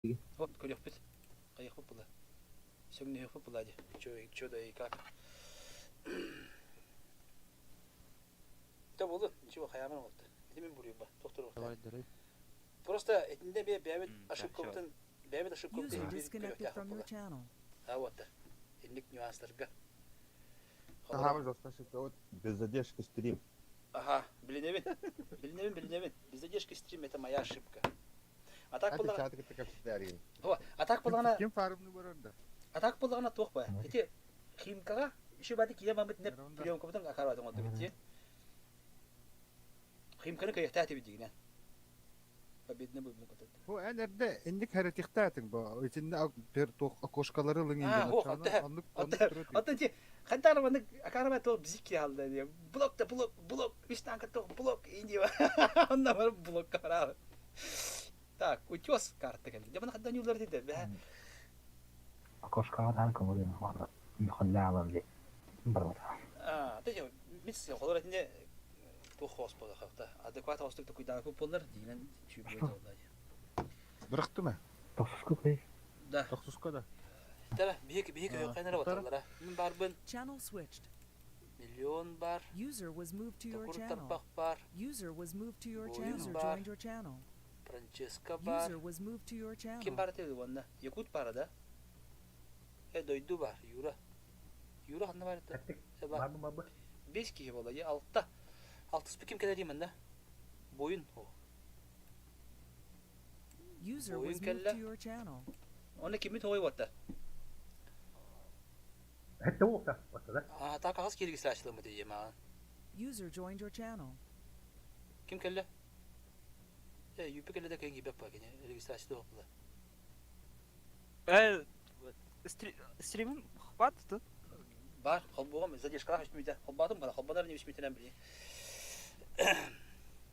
Вот көрүөхпүт, хайыахпыт була. Сөҥнүһүөхпүт була дии. Чё, чё да и как. Да буолу, ничего, хайааман оҥорто. Ити мин буруйум ба, тохторуохтаах. Давай, Просто итиннэ бэйэ бэйэбит Всё. ошибкабытын бэйэбит ошибкабытын User иһин биир disconnected көрүөхтээх from your була. channel. А вот инник нюанстарга. Ага, жестко ошибка. Вот без задержки стрим. Ага, билинэбин. Билинэбин, билинэбин. Без задержки стрим это моя ошибка. А так А ты буоллаҕына, чаты кытта кэпсэтээригин. а так Ким буоллаҕына, ким фармны барар да? а так буоллаҕына туох баа? Ити Химкаҕа еще бады киирэн барбыт не Ерунда. пленкабытын акараатын оҥордубут дии. Химканы кыйахтаатыбыт дигинэн. Победный был көтөт. Бу эн эрдэ инник харатихтаатыҥ бу. Итиннэ бер туох окошкалары ылыҥ А, инден ох, оччону отта, оннук оннук отта, туру отта ти хантаар маннык акаарабай туох бизик киһалла диye. Блок да блок, блок, үс танка туох блок индива. Онна бар блокка барабы. Так, утес карта кэлди. Дьэ, хандан юлар диде. Бэ. Окошкаҕа даан көҥүлүн мөхөллөөх дии барбата. А, ты мис холор этинде туох хоос буола хахта. Адекват хостук токуйдаакы боллар дигинен чүүбү болла. Бырахтыма. Тохсуску кый. Да. Тохсуска да. Тара, биһик биһик өйөккэнere баталлара. Мин барбын Channel switched. миллион бар, User was moved to your токур channel. тарпах бар, User was moved to your Буйун channel. User бар. joined your channel. Франческа бар. User was moved to your Ким channel. бар этэ уонна? Якут бара да? Э, дойду бар, Юра. Юра ханна бар этэ? Эттик. Э, бар. Барбы барбы. Бес киһи буолла, е алта. Алтыспы ким кэлэр деймин да? Бойун. О. User Буйун was moved кэллэ. to your channel. Онно киммит оҕой уотта? Этте уопта. Оттада. А, так аҕыс киһи регистрациялыммыт дии маған. User joined your channel. Ким кэллэ? Э, юпи кэллэ да кэлин киирбэт ба кини регистрация туох була. Э, стримим хватит тут? Бар, холбугум задержкалаах үстүмүтэ. Холбоотум гана, холбонор не үстүмүтэнэн били.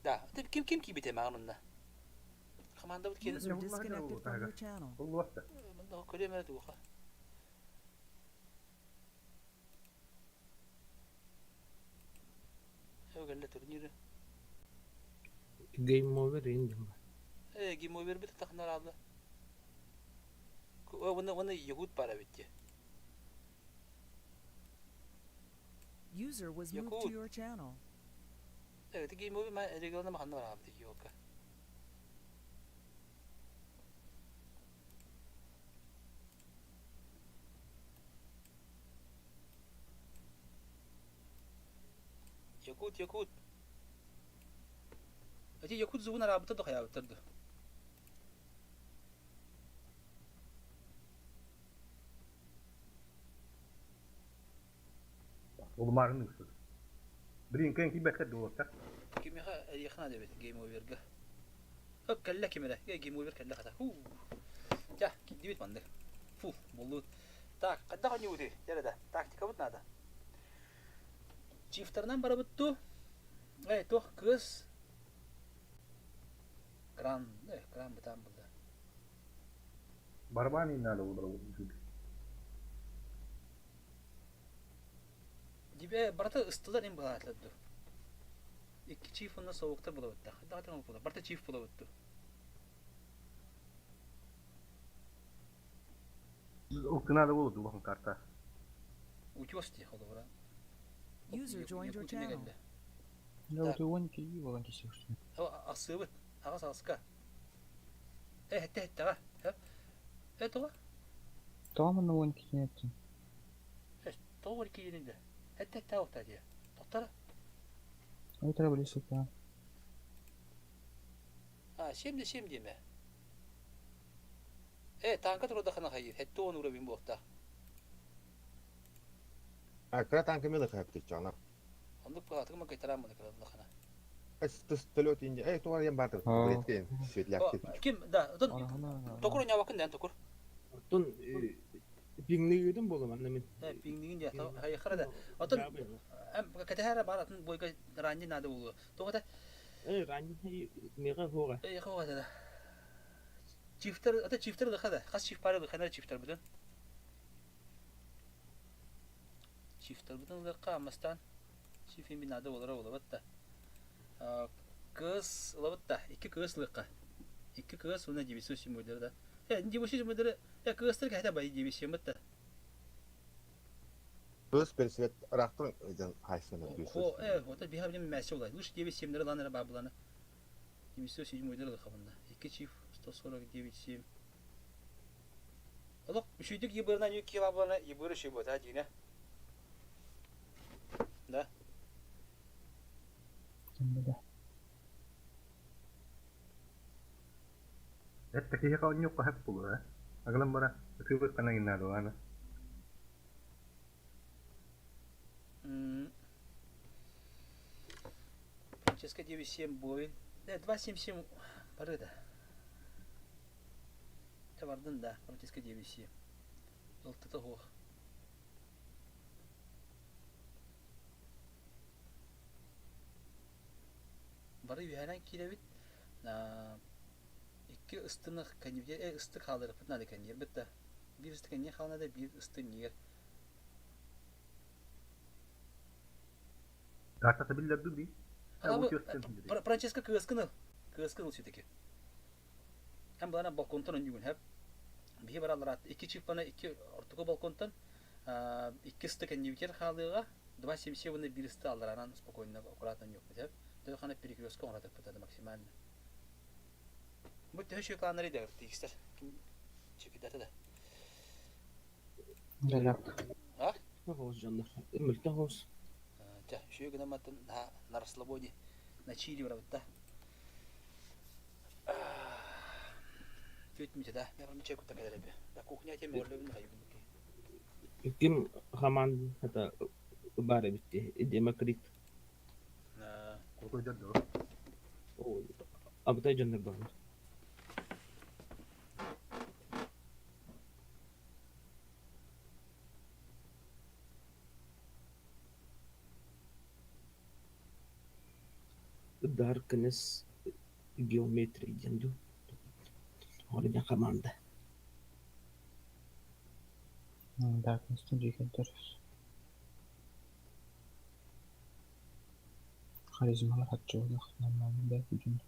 Да, ты ким ким киирбитэ маған онно? Командабыт киэн. User disconnected from your channel. Уллуотта. Мында көрөм эрэ туоха. Кэллэ турниры. Game over индим. Э, гейм бит тахнар алды. Уонна уонна Якут бара битти. User was moved to Якут. your channel. Э, ти гейм овер ма регионна маханна бара битти йока. Якут, Якут. Эти Якут зубун арабыта да хаябыттарды. Улумарын үсү. Блин, кэн кибэттер дуота. Кимиха яхна дебет гейм оверга. Хөк кэллэ кимэрэ. Гейм овер кэллэ хата. Ху. Тя, дибит маннык. Фу, боллут. Так, хайдах ойнуутуй? Дьэ да, тактикабыт наада. Чифтарынан барабыт ту. Э, туох кыыс кран, э, кран бытаан булла. Барбан иннада улар. Дибэ барыта ыстылар им быһаатылар ду. Икки чиф онно совуктар булабыттах. Даҕатан була. Барыта чиф булабыт ду. Уктунада болду улахан карта. Утес дии холобура. User joined your Якутия channel. кэллэ. Я Так. вот уон киһи буолан киһи Ахсыыбыт. Аҕас аҕаска. Э, хэтте хэттэҕэ. Э, тоҕо? Тоҕо манна уон киһини эттин? Э, тоҕо бар киирин да? Хэтте хэтте аҕыта дии. Тоқтара. Ой, тара биле сыппа. А, сем де сем диэме. Э, танка турда хайыр. Хэтте он уровень буохта. А кыра танка мелы хайып чана. Оннук буолаатыгы ма кайтаран маны кыра Төлөт инде. Эй, туар ем барды. Бреткен, светляк. Ким, да, отон токур нявакын дэн токур. Оттон пиңнигидин болом анна мин. Э, пиңнигин дия, хайхара да. Отон кэтэһэрэ бар атын бойга ранни надо болу. Тоҕота Э, ранни мега хога. э хога да. Чифтер, ата чифтер да хада. Хас чиф пары хана чифтер бүтүн. Чифтер бүтүн лыкка амастан. Чифин бин надо болара болабат да. Кыз лабат да. Икки кыз лыкка. Икки кыз уна 907 да. Дивиши кыыстыр кэһэтэ бай дивиши да. Кыз персилет рахтан ыдын хайсыны Хо, вот биха билим мәсе улай. Лучше 9-7 лан ра баблана. 907 дыр хабында. 2 чиф 149 7. Олох үшүйдүк ебырынан юки баблана ебыры ши бота дина. Да. Да. Это киһи хаонньук хап булура. Агалам бара. Тыыбыт канан гиннадуана. Франческо 9-7 бой. Да, 2-7-7 бары да. Бардын да, Франческо 9-7. Ылтыты хуох. Бары үйәнен килебит. Икки ыстыны кәнибе ысты халырып нады кәнер битте. Бир ысты кәнер халына бир ысты нер. Картата биллерди ди. Франческо кыскыны. Кыскыны все-таки. Hem bana balkontan önce hep. Bir баралар икки чиф бана икки ортоку балконтан икки ысты кәнибе халыга 2-7-7 бир ысты алар анан спокойно аккуратно yok бит. Төхана перекрестка оратып битәде максимально. Бу төш юкланыр иде тикстер. Чекидәте дә. Да. А? Хоос жандар. Мүлтен хоос. Тя, еще гына матын на расслабоне, на чили да. Төт да. Мен барым чай кутта кадәр Да кухня тем орлыбын гайбын. Ким хаман это бары битти. Демокрит. Куркуйдар. О, абытай жандар бар. Darkness Geometry денду. Орден команда. Darkness дүйкендер. Харизмалар хатчылық нормально да бүтүн.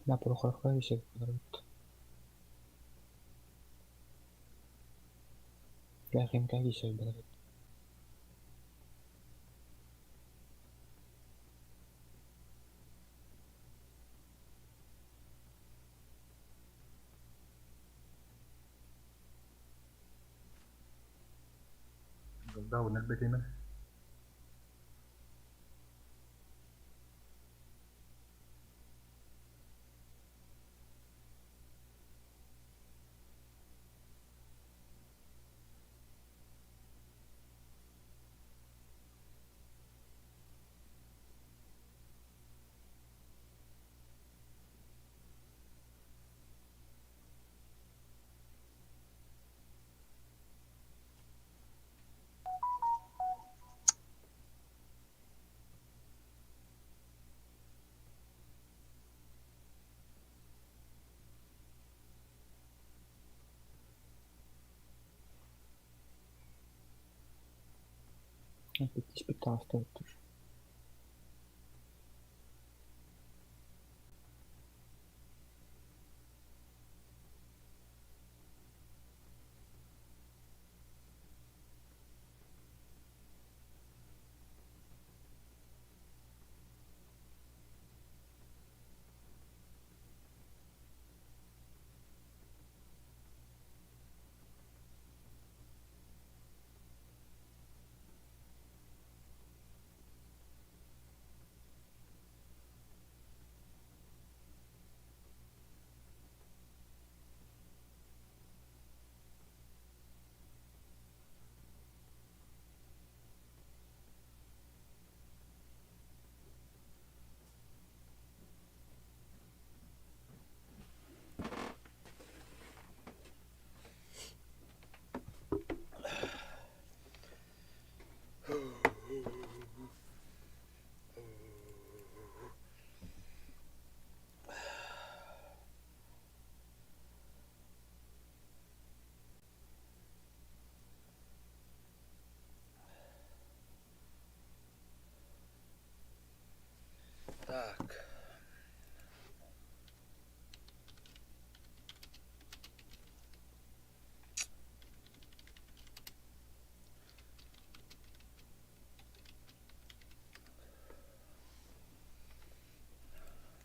Да, Прохоровка висек бит. Бәхимка висек бит. Да, нэлбэтимэ. Опять оставить тоже.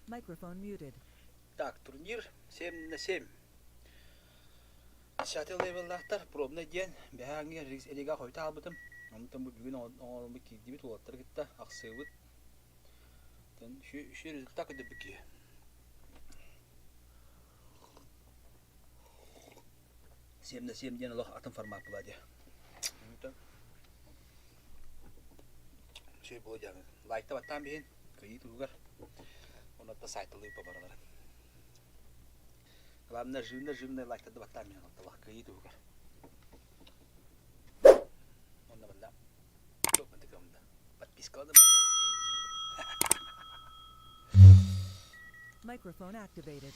Microphone muted. Так, турнир 7 на 7. Десятый левеллаахтар пробный диэн бэһээҥҥи лига хойута хаалбытым. Онтон бу бүгүн оҥороммут киирдибит уолаттары кытта ахсыыбыт. Үчүгэй результат көрдөрбүт киһи. 7 на 7 диэн олох атын формат буолла дии. Онтон үчүгэй буолуо диэн. Лайкта баттаан биһин кыайыы туһугар. Онно сайтылыы баралар. Главное, живно-живно лайктарды баттаан биһин оттолох кыайыы туһугар. Онно манна Подпискалады манна. Microphone activated.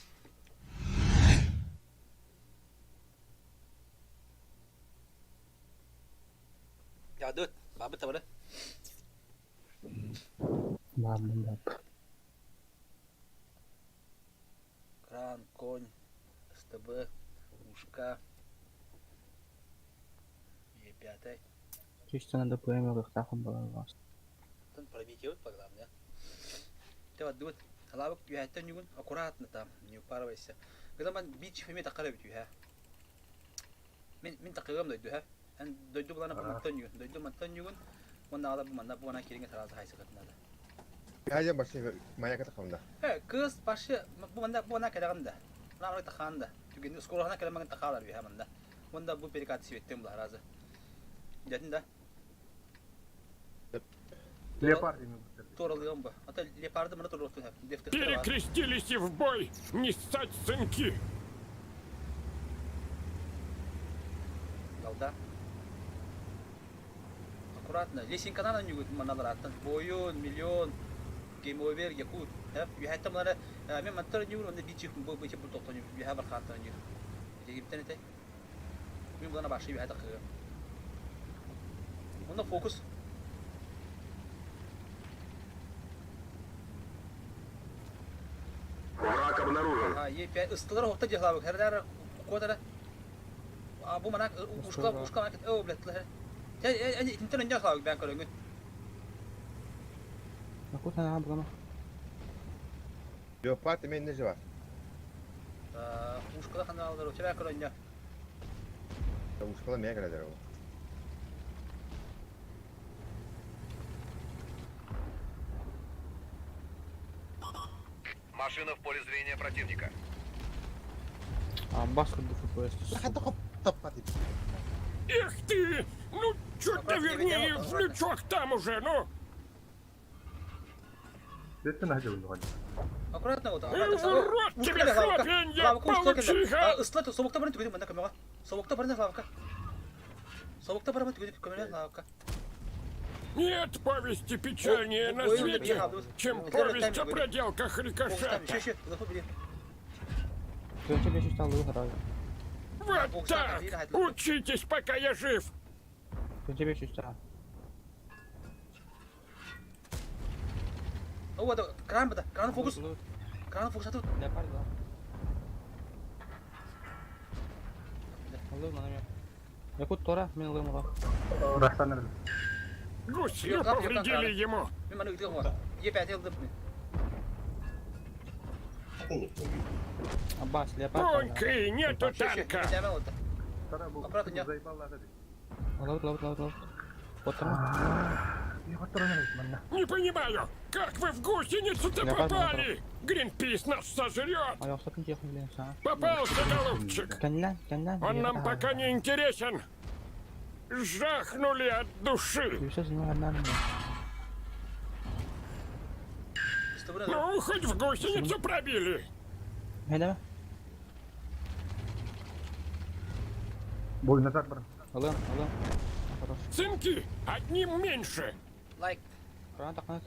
Ядут, бабы табары. Баабын баап. Кран, конь, СТБ, ушка, Е5. Чисто надо премия кыахтаахпын баҕалаах. Оттон пробитие вот главное. Ты вот дуут, лавык үһэттэн нүгүн аккуратно там, не упарывайся. Когда man бич феме такара бит үһэ. Мин мин такыгам дойду үһэ. Эн дойду булана бу мантан нүгүн, дойду мантан нүгүн, уонна ала бу манна бу ана кириҥэ сразу хайсыгат надо. Хайа башы маяка тахамда. Э, кыз башы бу манна бу ана кэлэҕин да. Мана тахаан да. Түгэн скорохана кэлэмэгин тахаалар үһэ манна. Уонна бу перекат светтен була разы. Дятин да. Леопард именно. Туоралыам бу. Ата леопарды мына туруохтун Перекрестились и в бой! Не ссать сынки! Далда. Аккуратно. Лесенканан анньугут маналараттан. Бойун, миллион, геймовер, якут. Үһәттэ мылары мен мантар анньугун, онно биир бу бу бу тоқтон үһә бар хааттан анньугун. Итигиптен этэй. Мин булана башы үһә такыгы. Онно фокус. Враг обнаружен. А, Е5 ыстылар охта дьаһлабык. Хәрдәр куотара. А бу манак ушка ушка манак о блядь. Те итинтен өнҗә хлабык бән көрөңүт. Якут анаҕа булама. Леопард эмиэ инне жива. Ушкала ханаалар өтөрө көрөннө. Ушкала мэ кэлэлэр ол. Машина в поле зрения противника. Аббас курдук FPS. Таппат Эх ты! Ну, чуть довернее в лючок там уже, ну! Дэттэн хажа буллаҕа. Аккуратно вот. В рот тебе хлопенья, паучиха! Ыстла собукта барын түгүдү мында көмөҕө. Собукта барын лавка. Собукта барын түгүдү көмөлө лавка. Нет повести печальнее на свете, чем повесть о проделках рикошета. Вот так! Учитесь, пока я жив! Кран бада, кран фокус. Кран фокус атып. Якут Тора, мен ылым оҕо. Рахтаныр. Гуслю повредили ему! Мен маны ыытыам оҕо. Е5 ылдым. Аббас, леопард. Конькой нету танка! Аккуратно. Лабыт, лабыт, лабыт, лабыт. Оттырма. Не понимаю, как вы в гусеницу-то Леопард попали? Гринпис нас сожрет! Аяқсатын тиэхин билэн саҥа. Попался, голубчик! Кэннэ, кэннэ. Он нам пока не интересен! Жахнули от души! Юсес нормально. Ну, хоть в гусеницу пробили! Хайдама. Бой назад бар. Ылым, ылым. Хорош. Цинки одним меньше! Лайк. Кран тақнат.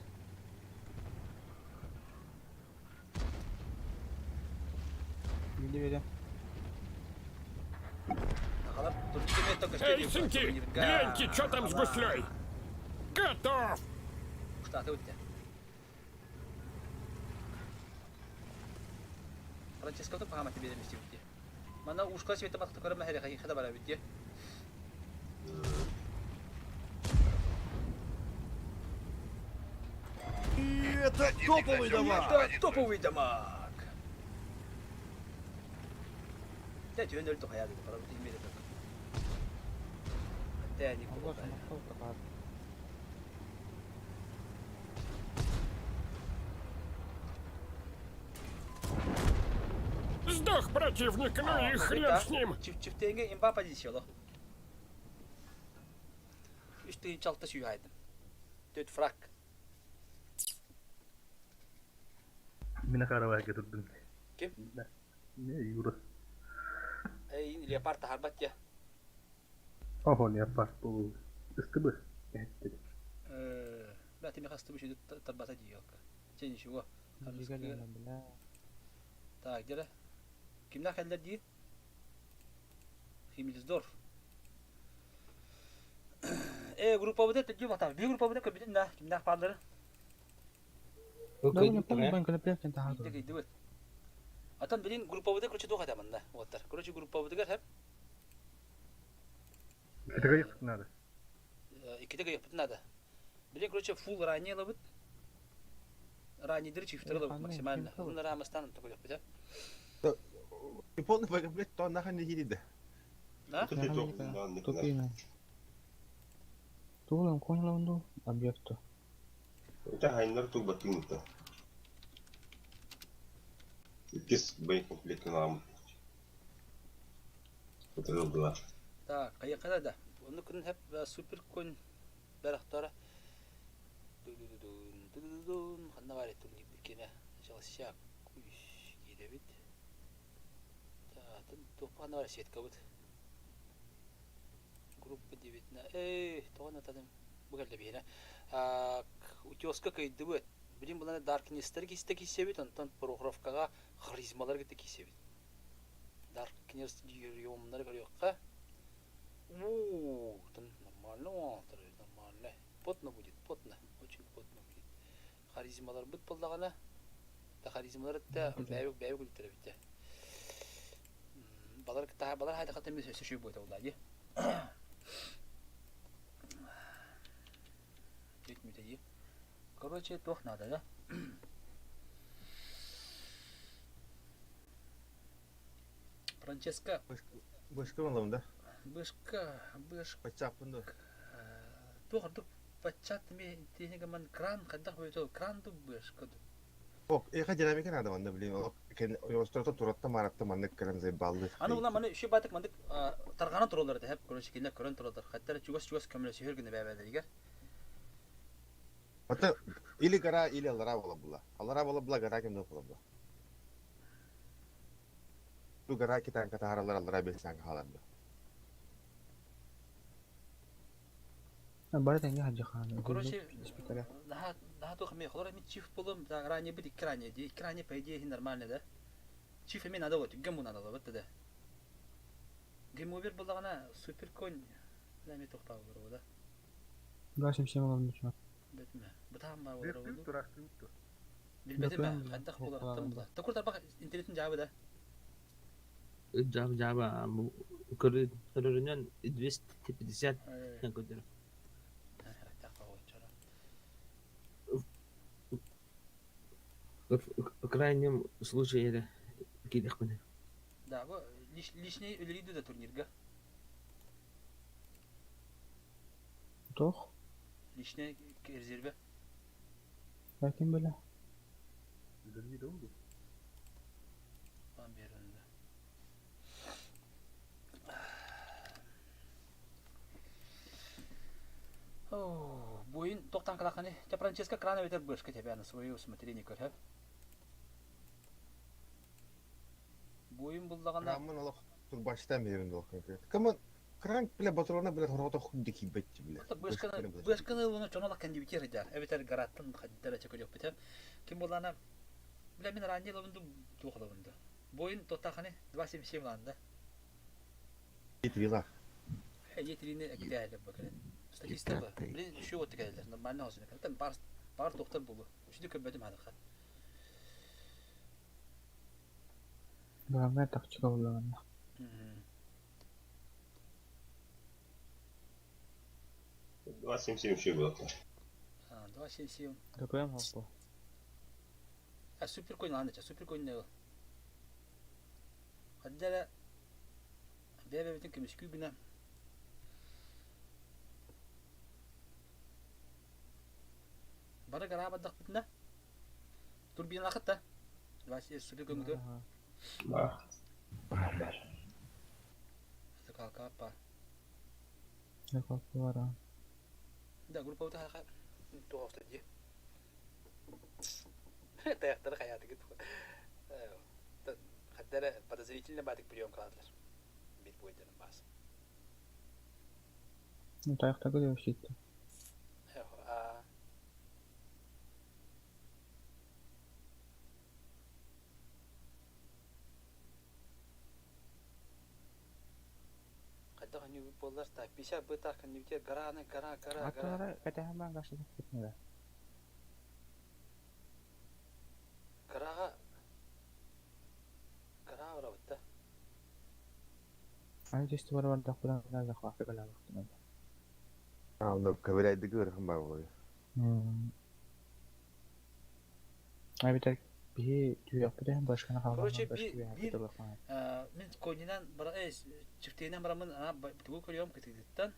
Билди берем. Эй, сынки, гляньте, что там с гуслей! Готов! Штаты у тебя. Франческо то паама тебе мистибитти. Мана ушка света матта көрө мәһәре хай хада бара битти. Привет! Это топовый дамаг! Это топовый дамаг! Дьэ түһэн өлтө хайаа диэн барабыт имири так. Тээни Сдох противник, ну и хрен с ним. Чифтеҥҥэ имба позициялах. Үс тыһыынча алта сүүһэ айдым. Төрт фраг. Мин акаарабайга турдум. Ким? Юра. Эй, леопард таһарбат дьэ. Ого, леопард буолуу. Ыстыбы. Эһэттэр. Бля, ты меха ыстыбы шүйді тарбата дии Че, ничего. Так, где Кимнах кэллэр дии? Химмельсдорф. Группабыта төдүү батар. Биир группабыта көрбүтүн да, кимнах бааллары? Биирдэ кыйдыбыт. Атан билин группабыта короче туох этэ манна уоттар. Короче группабытыгар хэп. Иккитэ кыйыхпыт надо. Иккитэ кыйыхпыт надо. Билин короче фулл ранее ылабыт. Раннийдары чифтер ылабыт максимально. Онно рамастан көрүөхпүт. И полный боекомплект, то нахрен не едет. Да? Тугулан коньланду объекта. Это хайнар тубатынта. Иккис боекомплект нам. Это было. Так, кайыкада да. Оны күн хеп супер күн бәрақтары. Ду-ду-ду-дун, ханна бар турнир бикене. Жалсяк куш кидебит. Та, тупана бар сетка бут. Группа 19. Эй, тоғын атадым. Бұл кәлді бейіне. Утеска кайдыбыт. Билин буланы Даркнестер кисте кисебит, онтон Прохоровкаға харизмалар ките кисебит. Даркнест йомнар көрөккә. У, нормально, нормально. Потно будет, потно, очень потно будет. Харизмалар бит булдагана. Та харизмалар та бәйбек бәйбек үлтерә бит. Балар та балар хайда хатым сөшү будет улла, ди. Короче, туох надо, да? Франческа. Бышка малым, да? Бышка, бышка. Пачапын да. Туох ордук пачат ми тиһигаман кран хайдах бөтө кран ту бышка. Ок, эха динамика надо манда, блин. Кен острото туратта маратта маннык кэлэн зайбаллы. Аны ула маны үшө батык мандык таргана туралар да хеп короче кине көрөн туралар. Хаттар чугас-чугас көмөлө сөхөр гүнэ бәбәлергер. Ата или гора или алара бола була. Алара бола була гора кемде бола була. Бу гора китан катаралар алара белсәң халанды. Бары тәңге хаҗы ханы. Короче, наха наха тух ми холор ми чиф болом да ранее бит экране, ди экране по идее нормально да. Чиф эми надо вот гему надо вот да. Гему бир булдагана супер конь. Нәме тохтау бар да. Гашым шемалам ничего. Бетме. Бутам бар болар. Турастын ту. Билбетим хаддах болар тым була. Токур тарбак интернеттин жабы да. Жаба жаба көрүнөн 250 көтөр. В крайнем случае кидехмene. Да, бу лишний өлөрүйдү да турнирга. Тох. Лишний резерве. Ләкин белә. Өлөрүйдү oldu. Бан беринде. О, буйын токтан калаканы. Те Франческо крана ветер бышка тебя на свое усмотрение көрһөп. Буйын булдагана Крамын олох турбаштан берин олох конкрет. Кымын кран биле батырона биле хорото худди кибет биле. Бышканы бышканы уну чонолак кендибитер да. Эбетер гараттын хаддара чөкөлөк бит. Ким булана биле мен ранее лабынды тухалабынды. Буйын тоттаханы 2.77 ланда. Етрила. Етрини экдәле бакырын. Статистика. Блин, еще вот такая нормально хозяин. Там бар бар доктор булу. Шүдү көбөдүм хадыха. Главное тактика булган. 2.77 еще было. А, 2.77. ГПМ хоппо. А супер конь аны супер конь не Хаддара бэйэ-бэйэбитин көмүскүү гына бары гараа бардахпытына турбиналаахыт да Вася супер көҥүтү Бар. Бар. Закалка Закалка бар. Да, группа хаха туох дии. Таяқтары хаятыгыт. Хаддара подозрительно батык прием кыладылар. Бит бойдарын бас. Ну, таяқтағы деп сөйтті. Хайдах они боллар так, 50 бытах, не гора, гора, гора, гора. Аттылары кәтәһән бан гашты китмәде. Гораға гора барабыт да. Аны тесті бар бар дақпыдан да захваты кала вақтына. А, оны ковыряйды көрім бар ғой. Ай битер би түйәк битәһән башканы қалған. Короче, би мен конинан бара чифтейнен барамын ана тугу көрөм кытыгыттан.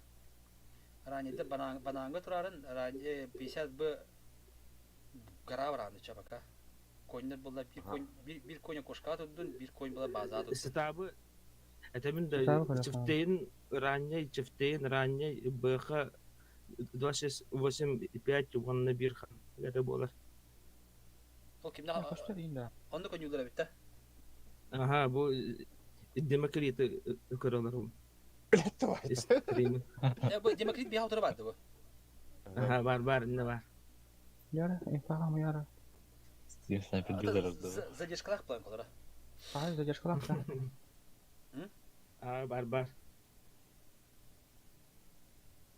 Ранеде бананга турарын ране 50 б гора бараны чабака. Коньнер була бир конь бир конь кошка турдун, бир конь була база турдун. Сетабы это мин да чифтейн ранее, чифтейн ранее БХ 28,5 уонна бир хан. Это было. Ол кимне Онды конюлар битте. Ага, бу Демокриты көрөлөрүм. Бу Демокрит бия отырып барды бу. Ага, бар бар, не бар. Яра, инфагам яра. Стив снайпер дилер. Задержкалах план колора. Ай, задержкалах. А, бар бар.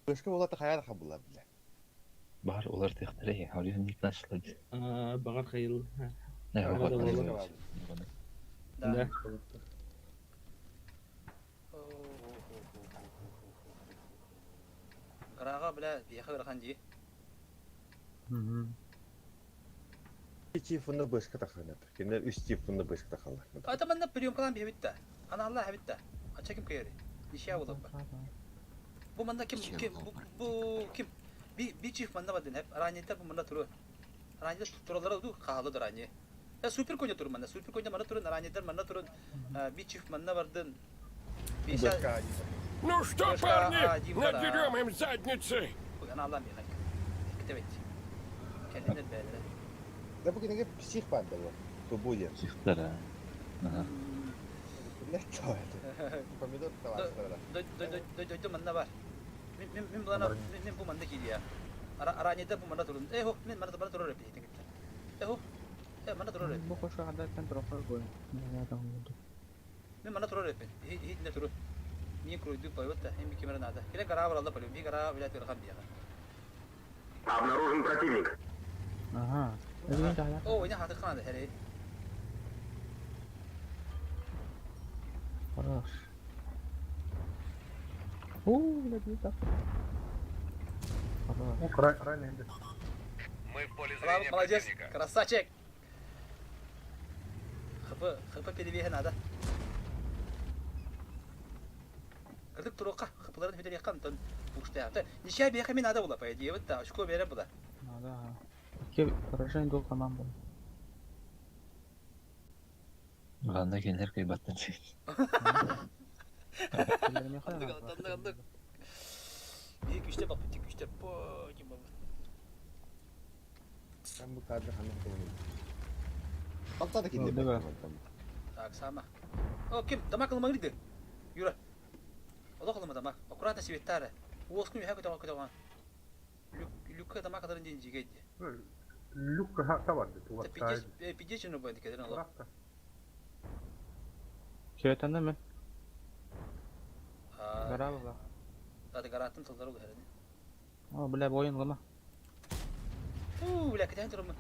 Башка болата хаяр хабыла биле. Бар, олар техтере, хавлиһын никнашлы. А, багар хайыл. Не, Да. Гораға бля, бияха горахан ди. Тифуны башка тахана. Кенер үч тифуны башка тахалар. Атаманна прием кылан бия битте. Ана Аллах битте. Ача ким кыйры. Нишә булып. Бу манда ким ким бу ким? Би би чиф манда бадын хеп. Ранетер бу манда туру. Ранетер туралары ду каалы ране. Супер коня туру манда. Супер коня манда туру, ранетер манда туру. Би чиф манда бардын. Ну что, парни, надерем им задницы. Ана Аллах бия. Китебет. Kendine belli. Да бүгін неге псих бар да бу. Бу Психтар, а. Ага. Помидор тавар. Дойду манна бар. Мен мен булана мен бу манда килия. Аранеде бу манда турун. Э хо, мен манда манда турur эпи. Э хо. Э манда турur эпи. Бу коша гадаттан турар бу. Мен манда турur эпи. Хит не турur. Мин круйду пайватта, эми кемер нада. Келе гара баралда палю. Би гара билет гара бияга. Обнаружен противник. Ага. О, не хаты ханады хәле. Хорош. О, блядь, так. Хорош. Мы в поле зрения Молодец, противника. красавчик. ХП, ХП перевеге надо. Кырдык туруққа, ХПларын хүдер яққан тон бушта. Нишә бияха мен надо була, по идее, вот та, очко бере була. Надо. Ке поражение дол команда. Ганда кенер кыйбаттан чыгып. Андык, андык, андык. Bir güçte bak, bir güçte. Bo, Sen bu kadar hanım kullanıyor. Altta da kendi. Так, сама. О, ким? Дамак алмагы диде. Юра. Олох алмады дамак. Аккуратно светтары. Уоскун яха көтө көтө. Люк люкка дамак адарын ден жигейди. Люкка ха барды. Пидеш пидеш ну байды кеден олох. Светанда мен. Гара була. Hadi garаттын тылдары ул хәрәне. О, бля, бойын гыма. У, бля, кеден турмын.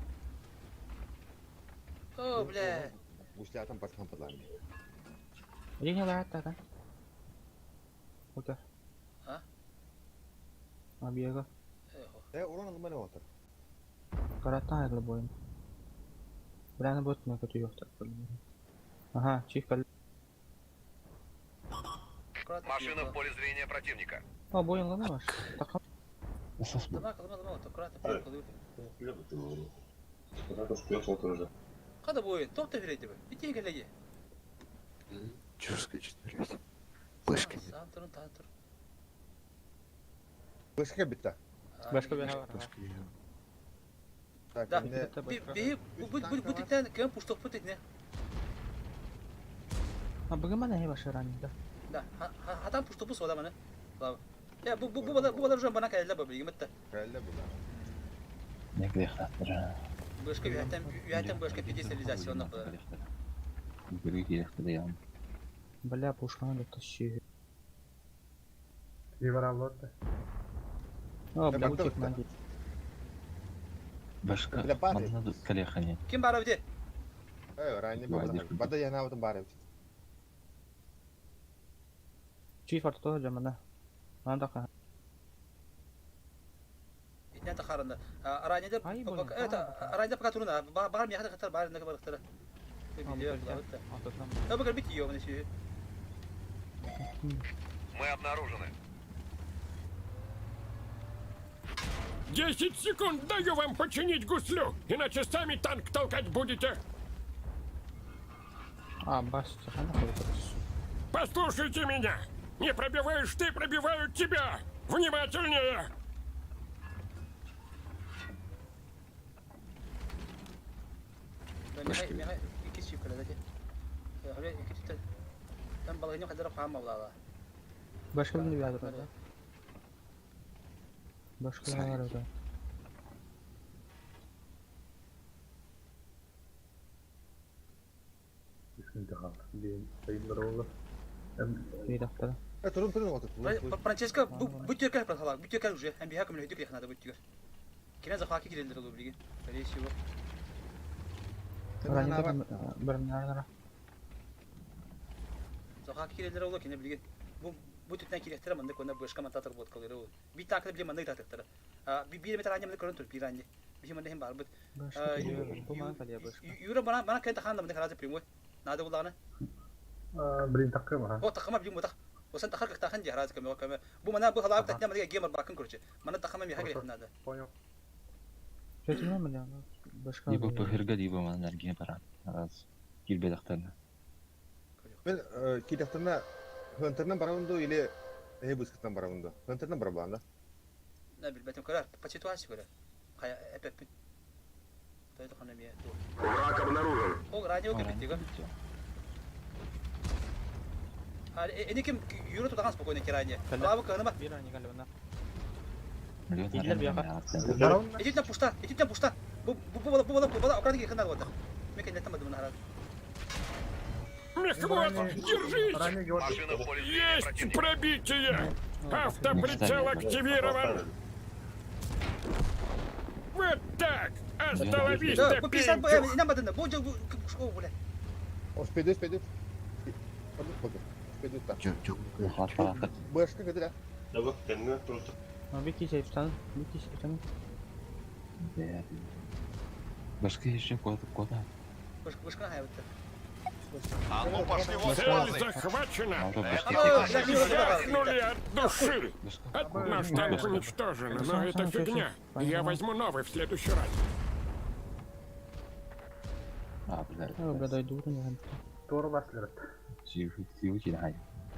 О, бля. Бушлятан батхан падлар. Линия лаатта да. Окей. А? Абияга. Э, урон алманы отыр. Гараттан айрылы бойын. Бляны бот на көтүөхтөр. Аха, чиф кал. Машина в поле зрения противника. А, бойын лана ваш. Такам. Лама, лама, лама, аккуратно, прием Када бойын, тоқта береді бі. Бітей келеге. Чё скачет, блядь? Башка. Сам тұрын, тан тұр. Башка битта. Башка бе. Так, Да. не. Би, бу, бу, бу, титтен, кем пушток бу титне. А бүгін мана хе башы раннда. Да, хатан пушток бу сода мана. Лава. Я бу бу бу бала бу бала уже бана кәллә бу билгем битте. Кәллә бу. Некли Башка üyәтән üyәтән башка педестализационны кылар. Бля, пушканы да тащи. Ивараллота. А, бля, утек манди. Башка Бля, бары. манна калехани. Ким бара бите? Э, ранее бада. Бада я на этом баре. Чиф арто жамана. Анда ка. Итнә тахарында. Ранее это ранее пока турна. Бар мияхта хатар бар нәкә бар хатар. Да бу бит йо менә ши. Мы обнаружены. 10 секунд даю вам починить гуслю, иначе сами танк толкать будете. А, бас, хана Послушайте меня! Не пробиваешь ты, пробивают тебя! Внимательнее! Başka birini bir adı Başka ne var orada? Bir dakika. Турун турун отур. Франческо бу тюркер просала, бу тюркер уже, МБХ кем лөйдүк яхнада бу тюркер. Кине захватки кирелдер ол билген. Скорее всего. Захватки кирелдер ол кине билген. Бу бу түтнә кирәктер монда кона башка монтатор бот калыр ул. Би такты биле монда татыктыр. А би бир метр анне көрөн тур бир анне. Би монда hem бар бит. Юра бана бана кент ханда монда харазы прямой. Надо буланы. Блин, такыма. О, такыма билим бу так. Осан тахар как тахан жахраз каме каме. Бу мана бу халап татня мана геймер бакын короче. Мана тахама ми хагре надо. Понял. Либо похерга, либо мана геймер раз. Килбедахтарна. Мен килдехтарна хөнтернен барабынду или эбускаттан барабынду. Хөнтернен барабанда. На билбетим көрөр, по ситуации көрөр. Хая эпеп. Тойду хана ми. Враг обнаружен. О, радио кепетига. А, эниким юру тутаган спокойно киране. Лавы кыныма. Идите на пушта, идите на пушта. Бу бу бу бу бу бу аккуратно кирхана вот. Мен кенде тамадым на харат. Мехвод, держись! Есть пробитие! Автоприцел активирован! Вот так! Остановись, Да, бу 50 Пинчух! инамадын. Бу бу о, бля. Успеду, успеду. Успеду так. Башка кадра. Bir kişi efsane, bir kişi efsane. Башка еще куда-то куда? Башка башка хайбытты. А ну пошли вон с Цель базы! захвачена! Это Жахнули от души! Наш танк уничтожен, но это фигня. Я возьму новый в следующий раз. А, бля. А, бля, дойду, не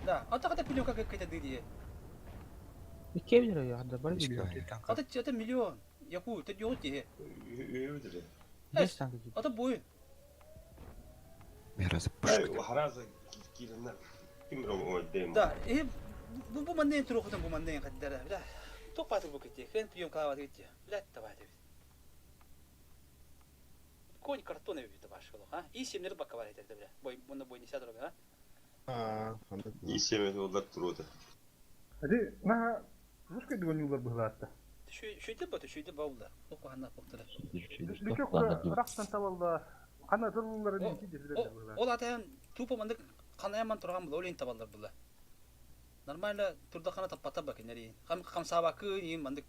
Да, а так это пилюка какая-то дыри. İki lira ya da bari bir Ата это миллион. Яку, ты делать тебе. Beş tane gibi. Ата бой. Да, и бу бу маннен турухутан бу маннен каддара. Бля. Топаты бу кетте. Хен прием клава кетте. Бля, давай ты. Конь картоны бит башкало, а? И семнер баковар это, бля. Бой, мона бой не сяду, а? А, И семь доллар труда. Hadi на Русской дгонюлар быһылаатта. Шүйді баты, шүйді баулар. Оқу ханна боқтыра. Лүчөк рахтан табалла. Кана тыллары ники десилер быһылаат. Ол атайын тупо мандык канаяман турган була, олейин табалар була. Нормально турда хана таппата бак нери. Хам хам сабакы ни мандык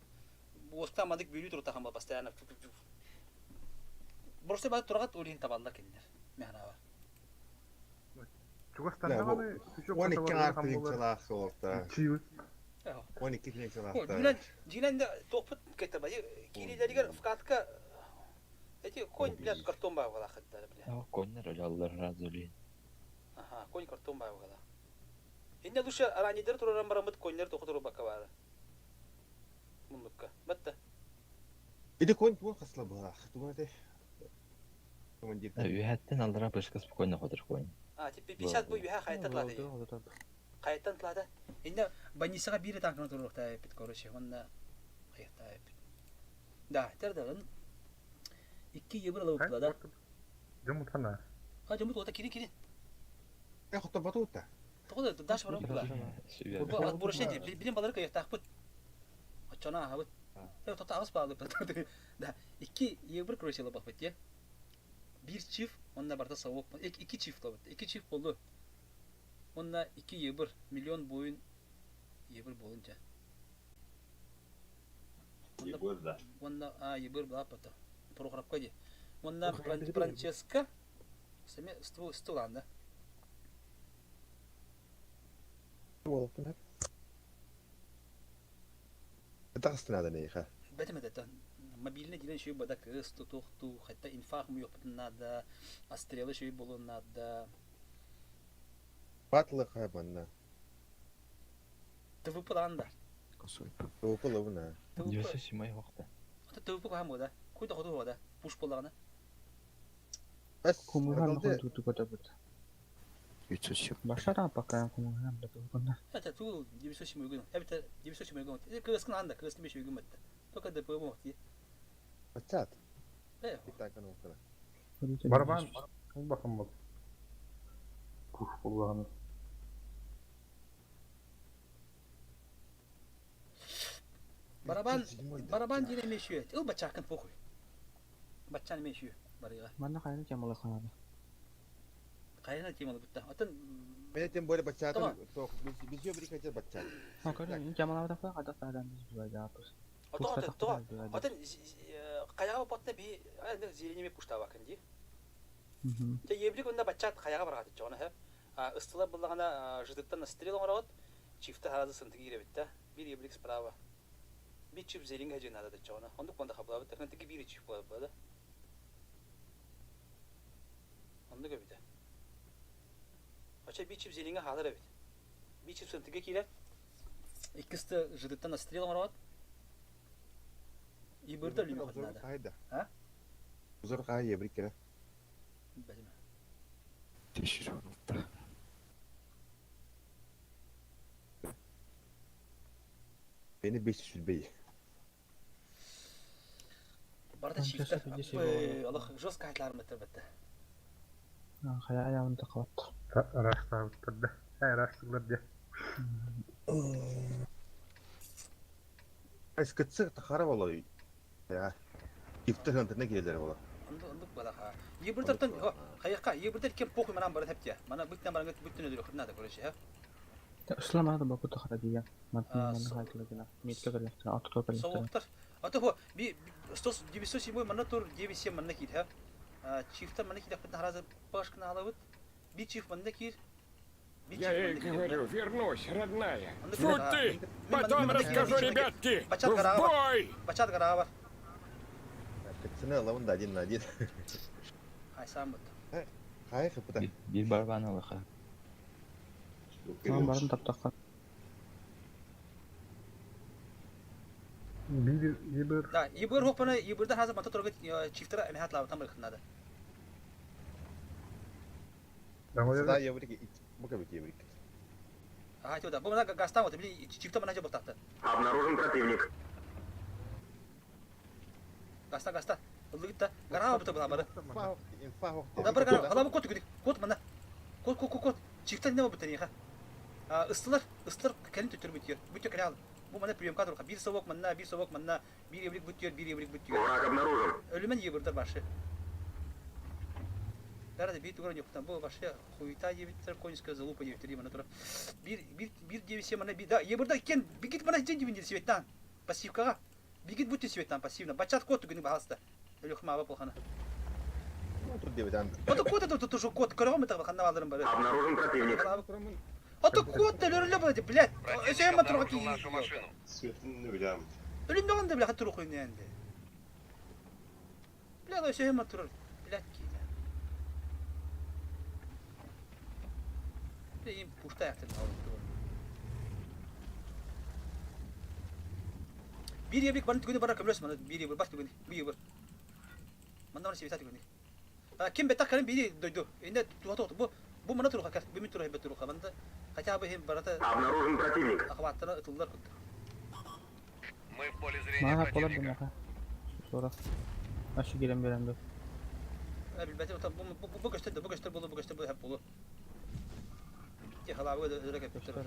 оста мандык бүйү турда хам постоянно. Просто бары турагат ол иһин табаллар кинилэр. Механабар. Чугастан даҕаны 12 аҥаар тыһыынчалаах суолта. 12 тыһыынчалаах. Дьиҥинэн, дьиҥинэн да туохпут кэтэбэ. Киириилэригэр вкатка эти конь, блядь, картон баабалаахыттар, бля. Коннор өлөллөр разули. Аха, конь картон баабала. Инне лучше ранидер тураран бараммыт коннер тоқы турбакка баара. Муннукка. Батта. Ити конь тугун хасла быһаах. Тугун этэй? Командир. Үһәттен алдыра бышка спокойно ходыр конь. А, типа 50 бу үһә хайта тлады. Хайттан тлады. Инде больницаға бири танкны туруктаа эпит, короче, онна хайта эпит. Да, тердалын. 2 евро алып да. Жомутана. А, жомут ота кири кири. Э, хотто батута. Тоҕо даш баран була. Бурашете, билин балары кыйахтаахпыт. Оччоно аһабыт. Тота аҕыс баалы Да, 2 евро короче лабахпыт те. Биир чиф, онна барта совок. Икки чиф лабыт. Икки чиф болду. Онна 2 евро, миллион буйун евро болунча. Егор, да. Онна а ебыр была пата. Прохоровка ди. Онна Франческо сами ствол анда. Буолуптун Тахыстын надо нейха. Бэтим это мобильный дилен шүй бада кыз тутухту, хотя инфах муёппутун надо, а стрелы шүй болун надо. Батлы хабанна. ТВП ланда. ТВП лабына. Девяносто седьмой вахта. Это ТВП кахам года. Куй да ходу года. Пуш боллагана. Кумухан хон туту көтөбүт. Башара пока кумухан да тугунна. Это ту 907 гын. Это 907 гын. Это кыргызскын анда, кыргызскын 5 гын бетте. Только ДП мохти. Бачат. Э. Итакан окна. Барабан бакым бол. Куш боллаганы. Барабан барабан дине мешүйет. Ыл бачакын похуй. Бачан мешүй барыга. Манна хайны темалы ханады. Хайна темалы бутта. Атын Мен тем более бачатын біз ее хотел бачат. А көрүн темалар да када садан биз була жаапыз. Ото то атын каяга батна би зеленеме пуштабакын ди. Те еблик онда бачат каяга баргат чона хэ. Ыстыла буллагана жыдыктан стрел оңорот. Чифте харазы сынтыгы киребит да. Бир еблик справа. Bir çift зелинге жинады да чона. Ондук онда хаблабы тахнтыгы бир чифт болот да. Онду көбүтэ. Ача bir чип зелинге халыр эбит. Bir чип сынтыгы кирер. Иккисти жыдыктан стрел оңорот. И бирде люме надо. А? Узор кай ебрик кere. Билме. Beni 500 бей. Барда чифтер. Аллах жестко айтлар мытыр бітті. Хая аягын такабат. Растабыттыр да. Ай растылар да. Эскетсе тахара болой. Я. Ифтер хантына келер бола. Онду онду бала ха. Ебірдертен хайыққа ебірдер кем похуй манан бары тепте. Мана бүттен баран бүттен өдөрө надо короче, ха. Ысламады баку тахара дия. Мантын хайтлыгына. Метке керлехтер, атка керлехтер. Соғықтар. Аты хо би 907 манна тур 97 манна кир, ха. Чифта манна кир бітін харазы башкына алабыт. Би чиф манна кир. Я ей говорю, вернусь, родная. Фу ты! Потом расскажу, ребятки! В бой! Бачат гара бар. Кытсыны алабын да один на один. Ай сам бут. Хай хыпыта. Бир барабан алыха. Ман барын таптакка. Бир ебір. Да, ебір хопана ебірде хазы мата тургы чифтера эмхат лабытан бар хынады. Да, ебрик. Бука бит ебрик. Ага, тёда. Бу мына гастан вот, били чифта мына жобок такты. Обнаружен противник. Гаста, гаста. Ылыгытта. Гара бу була бары. Инфа Да бар гара. Ала бу кот күдик. Кот мына. Кот кот кот кот. Чифта не бу тани ха. А ыстылар, ыстылар кэлин төтөр бүтүөр. Бүтө кэле ал. Бу мына приемка турка. Бир совок мына, бир совок мына, бир еврик бүтүөр, бир еврик бүтүөр. Враг обнаружен. Өлүмөн ебирдер башы. Бәрі бир тугран жоктан. Бу башы хуйта ебиттер, конская залупа ебиттер мына тура. Бир бир бир девсе мына бир да ебирдер кен бигит мына ден дибин светтан. Пассивкага. Бигит бүтү светтан пассивно. Бачат кот күнү баһаста. Өлүхма ба полхана. диэбит Ото кот это тут уже кот, көрөҕүм бытаҕы ханна бааларын бары. Обнаружен противник. Ото кот да өлөрүллэ бары, блядь. Противник Өсөйөн матурга обнаружил нашу машину. Светин билям. Өлүм даҕаны да бля турук ойнуянды. Бля, өсөйөн матурар. Блядь, киилэ. Бля, им пушта яктын Биир ебик барын түгүнү барар көмөлөс маны биир ебир бар түгүнү. Бу ебир. Манна бар сибита түгүнү. Ким беттах кэлин биири дойду. Инде туха туха бу бу мана туруха кэл. Бу мин туруха бет туруха. Манда хотя бы хим барата Обнаружен противник. ахваттана ытыллар курдук. Мы в поле зрения Мана полар противника. бумаха. Sonra. Aşı giren bir anda. Билбэтим бу бу бу көстөр бу көстөр болу бу көстөр бу хеп болу. Те халабы өрө кеппиттер.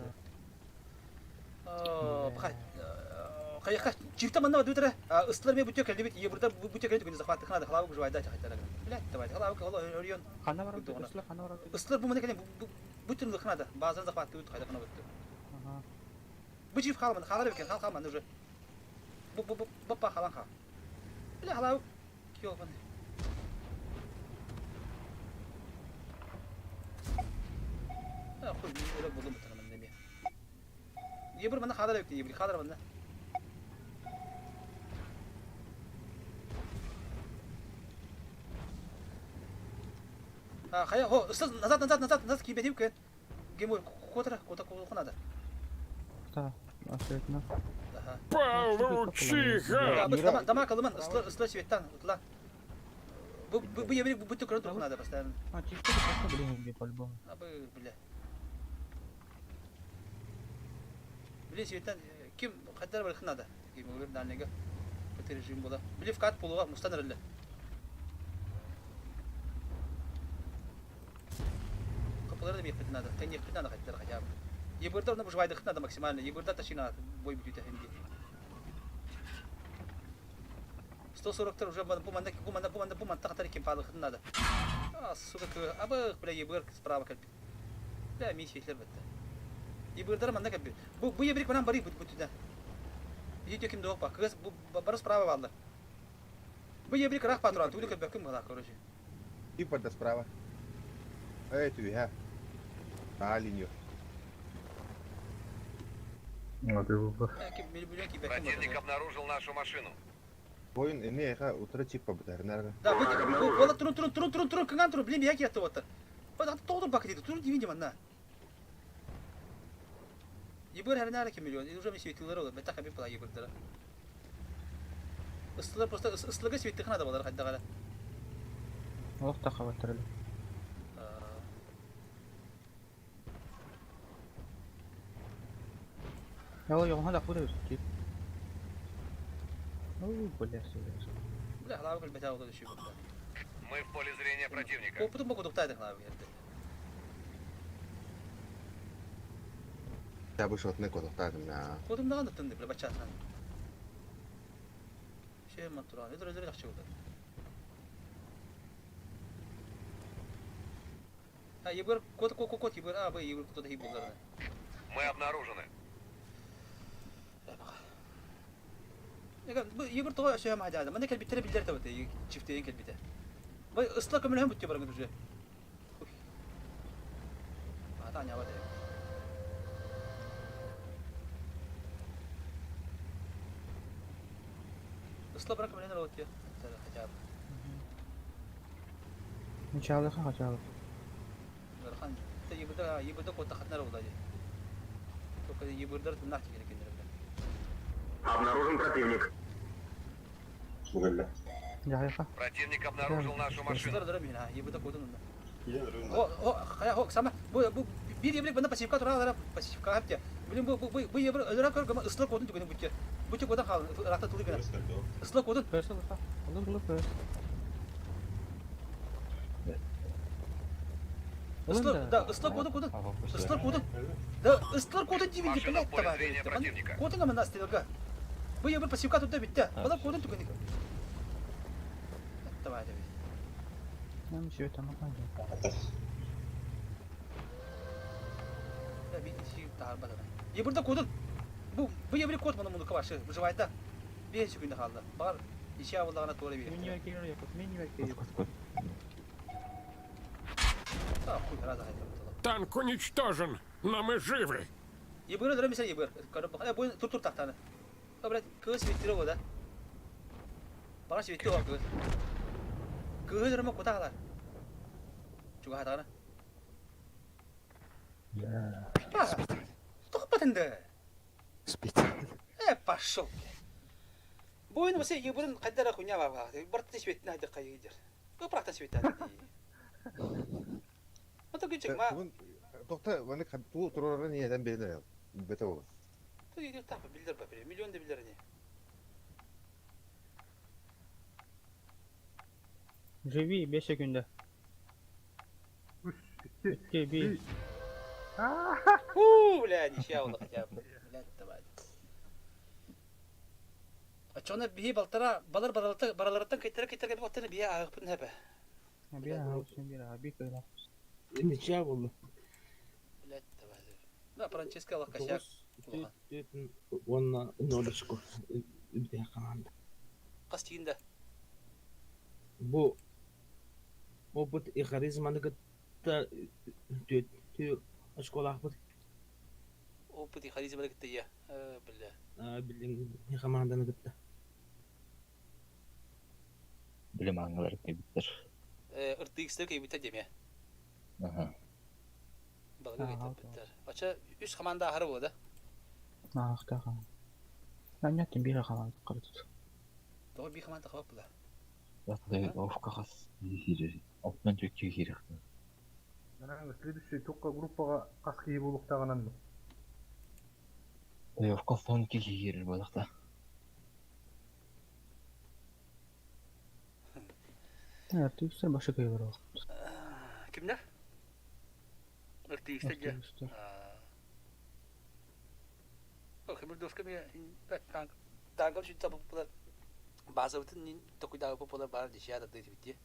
Хайха чифта манна бу ыстылар ме бүтө келди бит ебурда бу бүтө келди күнү захват хана халабы жуайда чахтара. Блядь, давай халабы кол өрйөн. Хана бар ысла хана бар. Ыстылар бу мана келен бу бүтүн ханада базан захват тут хайда хана бүттү. Ага. Бу чиф халман халар бекен хал халман уже. Бу бу бу бу па халан ха. Бля халабы кио бан. Хуй өрө булдум бутана мен неме. Ебір мана халар бекти ебір халар мана. Хая, хо, ыстыз, назад, назад, назад, назад, кибетим кен. Гемой, котра, кота, кохунада. Та, aşı Аха. Получиха! Да, дома калыман, ысла, ысла светтан, ытла. Бу, бу, бу еврей, бу түкрөн тухунада постоянно. А чисто просто блин где по-любому. А бы, бля. Бля, светтан, ким, хаддар бар хнада. Ким угыр дальнега. Бу режим була. Бля, вкат полуга, мустан реле. Капылары да бейхит надо. Тен ехит надо хаддар хотя бы. Ебырда оны бужвайды надо максимально. Ебырда тащина бой будет хенди. 140 уже бу манда бу манда бу манда бу манда тахтар кем палы надо. А, сука, абы, бля, ебыр справа калп. Бля, ми хитлер битте. Ебырдар манда калп. Бу бу ебрик манан бары бут бут да. Видите ким доқ ба. Кыз бу бары справа балды. Бу ебрик рах патрон, тулы кеп ким гала, короче. И барда справа. Эй, ты, а? линию. Противник обнаружил нашу машину. Воин эмиэхэ утары чип бабытарынарга. Да, бу бу бала турун турун турун турун турун кыңан турун, блин, я кетти оттар. Бада тоғдыр бак дейді, турун деймін манна. Ебір хәрнәр кем миллион, уже мен светилер олар, бәтә хәбиб була ебірдер. Ыстылар просто ыстылыгы светти хана да балар хадда гала. Ох та хабаттырылы. Яла yoğun hala куда өстү. Ой, бля, серьезно. Бля, халабы көл бәтә олар ши бу. Мы в поле зрения противника. Опытын боку туктайды халабы ерде. Я бы шотны кодоктадым я. Кодумдаган да тынды, бля, бачатан. Шей матуран, өдөр өдөр жакшы болду. А, ебір, код, код, код, код, ебір, а, б, ебір, код, ебір, болдар. Мы обнаружены. Эгэ, бу ебір тоға сөйем хажады. Мында келбиттере билдер табыты, чифтейин келбите. Бу ысла көмөлөһөн бүттү баргын уже. Ата аня бады. Ысла барак көмөлөһөн алып Хотя бы. Ничалыха хачалык. Гархан, та ебірді, ебірді код тахатнар болады. Только ебірдер тымнақ керек екендер. Обнаружен противник. Сугалла. Жайха. Противник обнаружил нашу машину. Ыстылар дырым ha, ебірді кодун онда. О, о, хая, о, сама, бу, бу, bir ебірік бана пассивка тура, пассивка хапте. Блин, бу, бу, бу ебір, өлөрө көр, ыстылар кодун түгөнү бүтте. Бүтө кодан хал, рахта тулы гына. Ыстылар кодун. Перс алыха. Olur olur перс. Ыстылар, да, ыстылар кодун кодун. Ыстылар кодун. Да, ыстылар кодун дибин деп, Машина блядь, в поле давай. зрения противника. Кодун гана стрелка. Бу ебір пассивка тутта битте. Бала кодун түгөнү. Давай, давай. Нам все это могу. Да, бит таар бада. Ебірді кодун. Бу, бу ебір код мана муну кабашы, выживайда. Бес күндө калды. Бар, иши абылдагына туура бер. Мен не керек, мен не керек. Кот, кот. Танк уничтожен, но мы живы. Тохта, ваны туу туроран ийэтэн билэр бете ол. Живи 5 секунда. 3, 2, 1. Фу, бля, ничья была хотя бы. Блядь, давай. Очону биһи балтара балар бараларыттан кыйтара кыйтара кэлбэттэн биһи ааҕыппын хэбэ. Bir ağabeyim bir abi kıyla. Ничья буолла. Блядь, давай. Да, Франческо лакашак. 9 4 уонна 0 очко. Бүтэ команда. Хас тиинде. Бу опыт и харизманы кытта 4 очколаахпыт. Опыт и харизма кытта я. Бля. Билин команданы кытта. Билим аңғалар кебиттер. Ыртыгыстар кебиттер деме. Аха. Балга кебиттер. Ача үс команда ахары болду. Ах, да. Анятын bir команда кырды. Тоҕо бии команда хабап була. Ятты офка хас хири. Оттан чөкчү хири. Следующий тоққа группаға қас кие болуқтағынан. Офка сон ки хири болақта. Артистер башы кыйлар ол. Кимдер? Артистер же. Хемир доска ми танк танкам сүт табып булар. Базабытын нин токуйдагы популар бар дешия да дейт битти.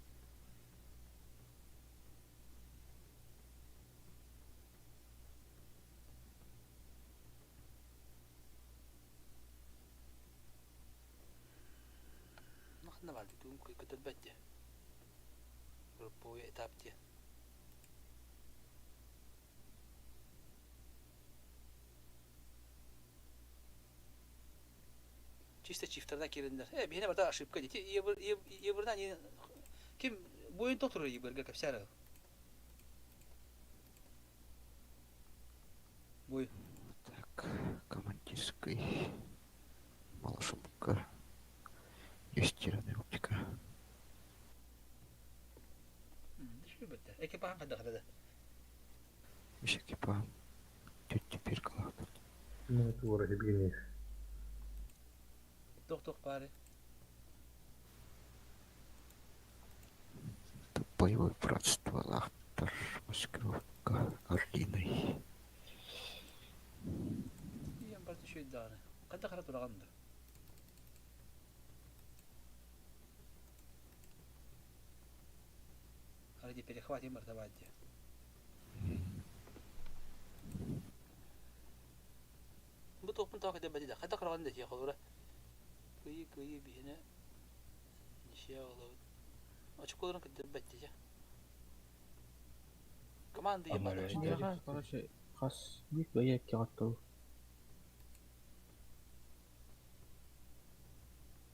Нахна бар дитум көтөр бәтте. Групповой этап те. Чисто чифтерден келиндер. Бихине барда ошибка дети. Ебырдан ким бойын тоқтырыр ебырга капсары. Бой. Так, командирской. Малошумка. Юстированная оптика. Şu bitti. Ekipman kadar kadar. Үс экипаж. Тетя Пиркала. Ну, туора Евгений. Тох-тох бары. Боевое братство Лахтар, маскировка Орлиной. Иен бар түшөй дагы. Кайда карап турганды? Ради перехватим мартабадди. Бу топун так эде бадида. Кайда караганда же холура. Кыйы кыйы бихине нишия олабыт. Очколорун кыдыр бәттиже. Команда ебады. Короче, хас бик бәйәк кигаттыл.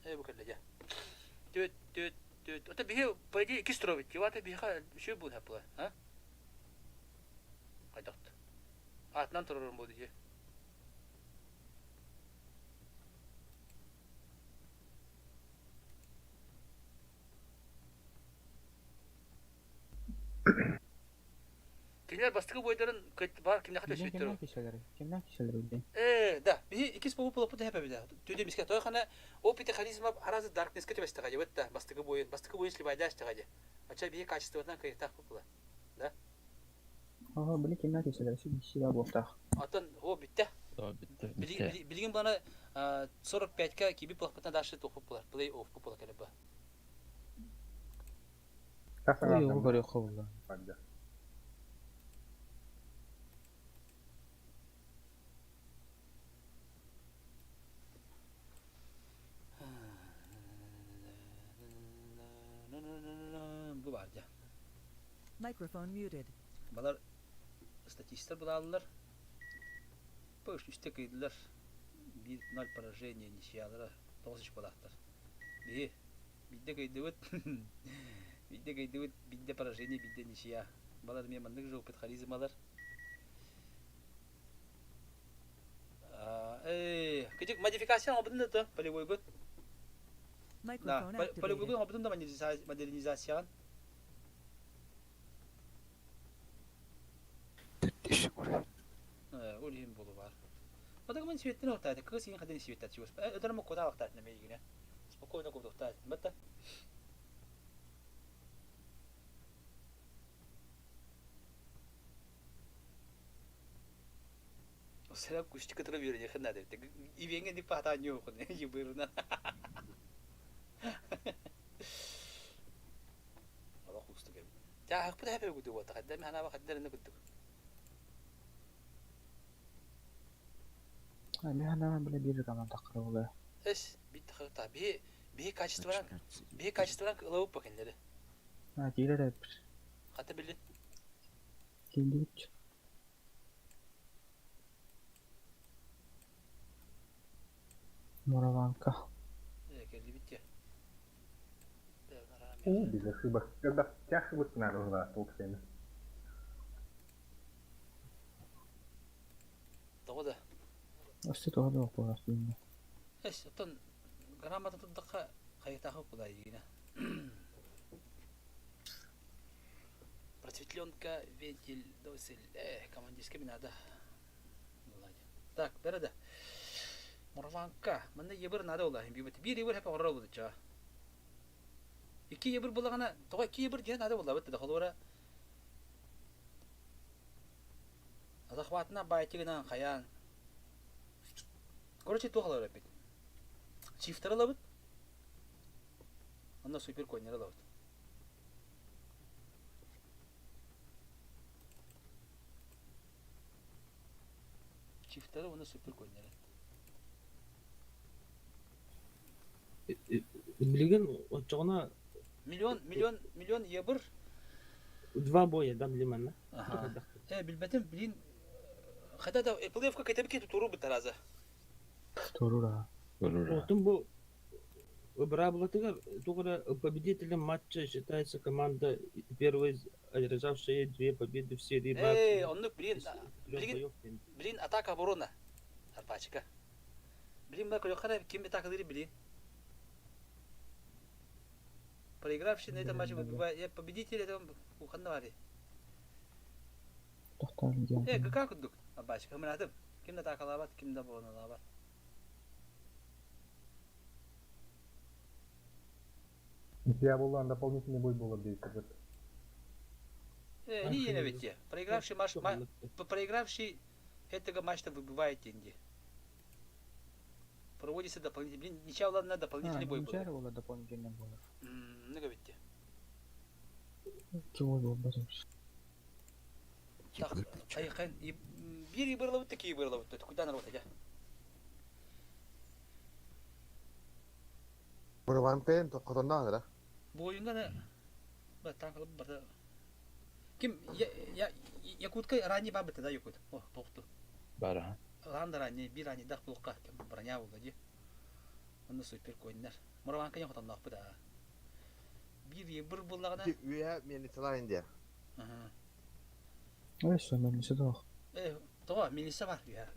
Э бу кэллэ. Төт төт төт. Ота бихи пойди кистровит. Вата биха шү бу хапла, а? Кайдакт. Атынан турурум бу дije. Кинер бастыгы бойдарын бар кимне хата Кимнән сөйттөр. кишеләре? Кимнән кишеләре билдең? Да, биһи икис болу болу пута хэпэ бида. Төдө миске той хана опыте харизма аразы даркнеске тебесте гаде ветта бастыгы бойын, бастыгы бойын сливайдаш гаде. Ача биһи качествотан кыйтак була. Да? Ага, били кимнән кишеләре? Шул кишеләр бултак. Атын о битте. Битте. Битте. Билигин бана 45-ка киби плахпытна дальше тухып булар. Плей-офф була келе ба. Ой, ул көрө кылды. Бу бар да. Microphone muted. Балар статистар булааллар. Пыш үстэ кыйдылар. 1-0 поражение ничьялара 9 очколаахтар. Биһи биирдэ кыйдыбыт. Биирдэ кыйдыбыт, биирдэ поражение, биирдэ ничья. Балар эмиэ маннык же опыт харизмалар. Э, кыдьык модификация оҥорбутун да то полевойгут. Да, полевойгут оҥорбутун да модернизацияҕын. Э, ол иһин буолу баар. Отагымын светтин охтааты, кыыс иһин хадын светтат чугас. Өтөрөм кута охтаат нэмейгине. Спокойно курдуктаат. Батта. Сера кучти кытары үөрэниэххин наада эбит. Ивеҥҥэ ник паатаан ньуохун ебырынан. Олох уустук эбит. Дьааһыкпыт эһэпэ курдук буолта. Хайда эмэ ханаба хайда эрэ курдук. Мен ханаан биле биир команда кырылы. Эс бит тахта биһи биһи качестволан биһи качестволан ылабыт ба кинилэри. А киирэр эбит. Хата билин. Киирдибит. Мураванка. Э кэллибит дьэ. Уу, без ошибок. Когда втягивать надо было толксен. Тоҕо да? Өссө тоҕо да буолар дииннэ. Эс, оттон грамота турдахха хайытаахы кулайыгына. Просветленка, вентиль, досель, командирский надо. Так, бері да. Мурванка. Манна ебір надо ола. Бир ебір хәп оғыры болды ча. Икки ебір булағана, тоға икки ебір диэн надо була бит да холура. Захватына байтигынан хаян. Короче, туох алар эпит. Чифтер алабыт. Онно супер коннер алабыт. Чифтери уонна супер коннеры. Билигин оччоҕуна Миллион, миллион, миллион евр. Два боя да билиманна. Ага. Э, билбэтим, блин. Хотя да, плей-оффка кэтэбики туру бытараза. Турура. Отун бу быраабылатыгар туох эрэ победителем матча считается команда, первой одержавшая две победы в серии Эй, оннук, блин, блин, блин, атака оборона. Арпачка. Блин, мына көрөххө ким атакалыыр блин. Проигравший на этом матче выбивает победитель этого кухонного баар. Э, ГК курдук, Арбачка, мынатым. Ким да атакалаабат, ким да обороналаабат. Я буоллаан дополнительный бой буолар диэбит Э, не ненавидите. Проигравший матч, проигравший этого матча выбывает деньги. Проводится дополнительный, блин, ничего ладно, дополнительный бой был. Ничего дополнительный бой. Ну, говорите. Чего был Так, айхан, биир бырлабыт такие бырлабыт, куда народ, а? Мураванкаен хотоннаах да? Буойуҥҥа танкалып барда. Ким я Якутка ранний бабыта да Якут. О, тоқту. Бара. Ланда ранний, бир ранний дах булукка броня булла ди. Онно супер койнар. Мураванка я хотоннаах бу да. Бир бир буллагана. Үе милициялар инде. Ага. Өссө милиция тоох. Э, тоҕо милиция бар я.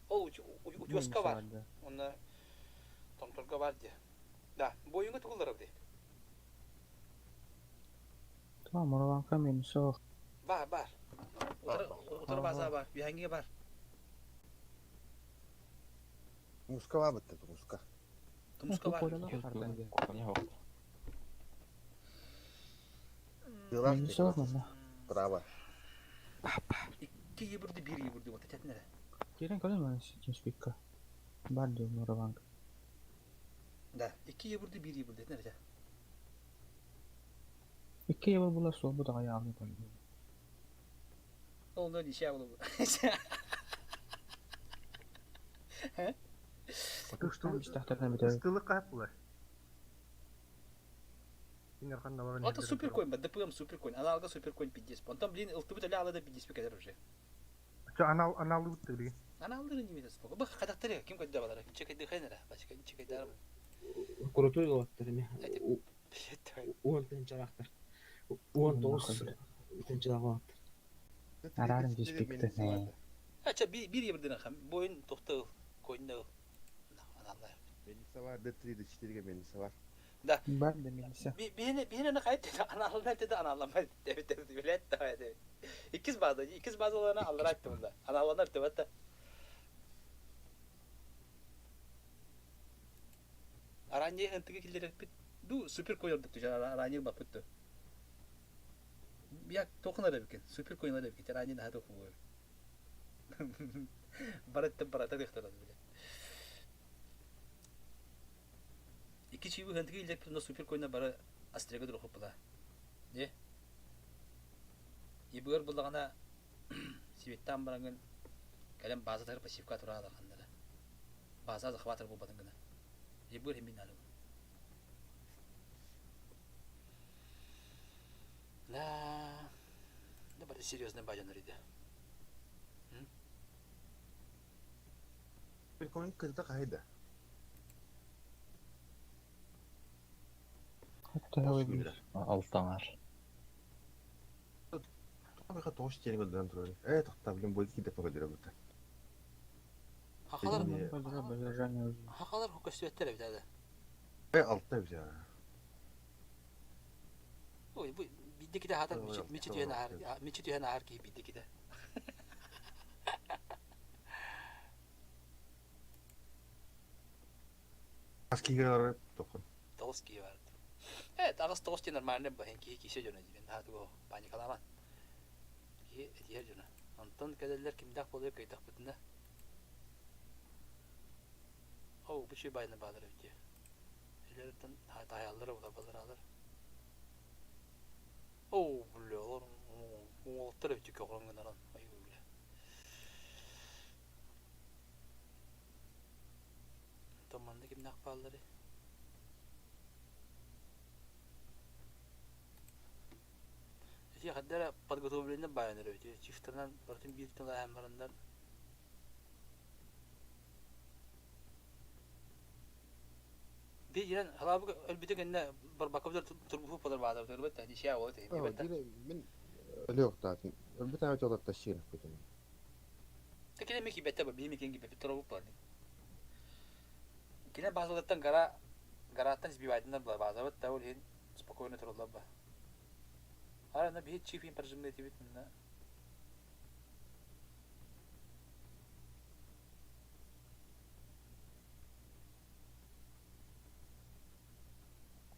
Ол утёска бар. Онно томторго бар ди. Да, бойуңа тугуллар ди. Тоҕо Мураванка милиция ох. Бар, бар. Утар база бар, биһанги бар. Муска бар битте, муска. Тумуска бар. Милиция ох манна. Право. Икки ебірді, бир ебірді вот этетин эрэ. Киирэн көрөн маны спикка. Бар дио Мураванка. Да, икки ебірді, бир ебірді этин эрэ. Икки ебір була суол бу даҕа яалны көрдүм. Ол да ничья было. Истахтарна бүтэ. Ыстылык кап була. Кинилэр ханна баран Это иһэллэрин супер көрө. конь, ДПМ супер конь, аналга супер конь пиздец. Онтон, блин, ылтыбыт эле ала да пиздец кэлэр уже. Ча анал аналлыбыт билигин. Аналларын ньимите споко. Бу хатахтары ким көддө балары? Чекайды хэнера, бачка чекайдарым. Крутой уолаттар эмиэ. Эти Уон тыһыынчалаахтар. 19 тыһыынчалаах уолаттар. Араарым диспикті. Ача bir bir yebirден хам бойын тохтол койнол. Аналлар. Мельница бар, Д3, Д4-ге мельница бар. Да. Бар да мельница. Биһине биһине хайт аналлар dedi аналламай деп деп билет да деп. Иккис база, иккис базаларына аллар айтты bunda. Аналлар деп атта. Аранье ынтыгы киллереппит. Ду супер койордук түжа аранье бапытты. Я тохнар эбикен, супер койнар эбикен, аранье наха тоху бу. Баратта барата дехтарат биле. Икки чиби хантыгы илдерпит, но супер койна бары астрега дурухуп була. Не? Ибыгар буллагана сибеттан барангын кэлэн база пассивка тура ханнара. База захватыр болбатын гына. Ибыр хемин надо. Да. Да бары серьезный бажан иди. Прикольно, когда кайда. Алтаңар. Абыга тош терин көдөрөн турар. Э, тохта, блин, бу киде көдөрө бут. Хахалар Хахалар көстүөттер эбит ады. Э, алта бит. Ой, бу биддиките хатар мичи түйен ахар, мичи түйен ахар ки биддиките. Аскигер тохон. Тоғыз ки бар. Э, тагыс тоғыз те нормально бахен ки кисе жөнө дибен. Ха туго паникаламан. Ки этиер жөнө. Антон кәдәлләр кимдәк булып кайтак битендә. О, бу чүй байны бадыр бит. Иләртен таяллар була балар алар. О, бля, алар уңалттыр бит көкрәнгән Ай, бля. Томанды кимдәк баллары. Эти хаддара подготовлены байнер бит. Чифтернан бартын бир тына һәм Бирен халабы өлбүтө генне барбакыбдар турбуху подар баада турбут та дишя вот Оо, дире мен өлөктатын. Өлбүт ама жолатта шир бүтүн. Текене меки бетте ба бими кенги бетте турбу бар. Кине базалыттан гара гараттан сбивайдындар була база вот та ол хин спокойно турулла ба. Ара на бит чифин прожимный тибит на.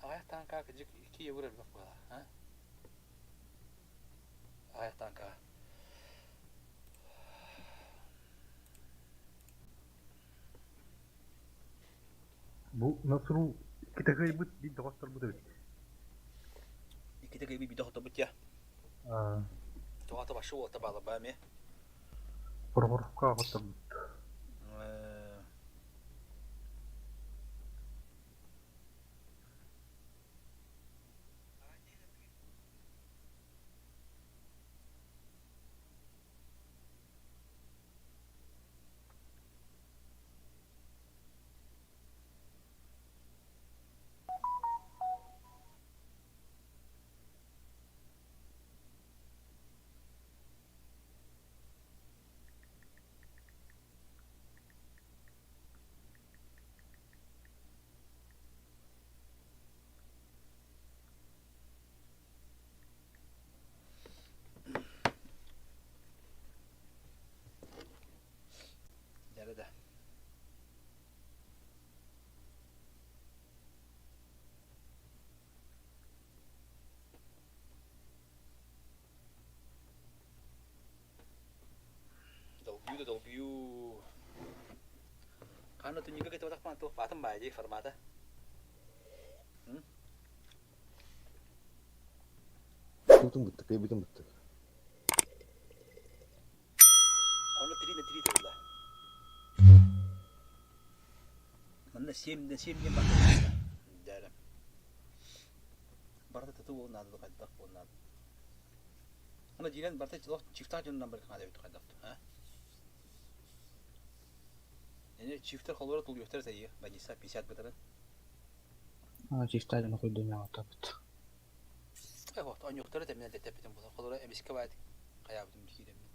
Аяқтан как ики евро бак була, а? Аяқтан ка. Бу насру китагай бут би доктор бут бит. Иките кайби би доктор бут я. А. Тугата башы олта бала ба ме. Прохоровка доктор бут. Nerede? Долбью да долбью. Каны түнүгө кетип атакман туох баатын баайдей формата. Бүтүн бүттүк, бүтүн бүттүк. Оны 3 на 3 турла. Манна 7 на 7 ден бар. Дәрі. Алты буолуон наада дуу, хайдах буолуон наада. Аны диирэн барыта олох чифтаах дьонунан барыта хаада эбит хайдах а? Эни чифтер холоро тулуйуохтара тэйиэ, больница 50 бытарын. А, чифтаах дьону куйдуҥнаабатабыт. Э, вот, онньуктары тэминэн тэппитим буолар. Холоро эмискэ баайт хайаабытым киирэммин.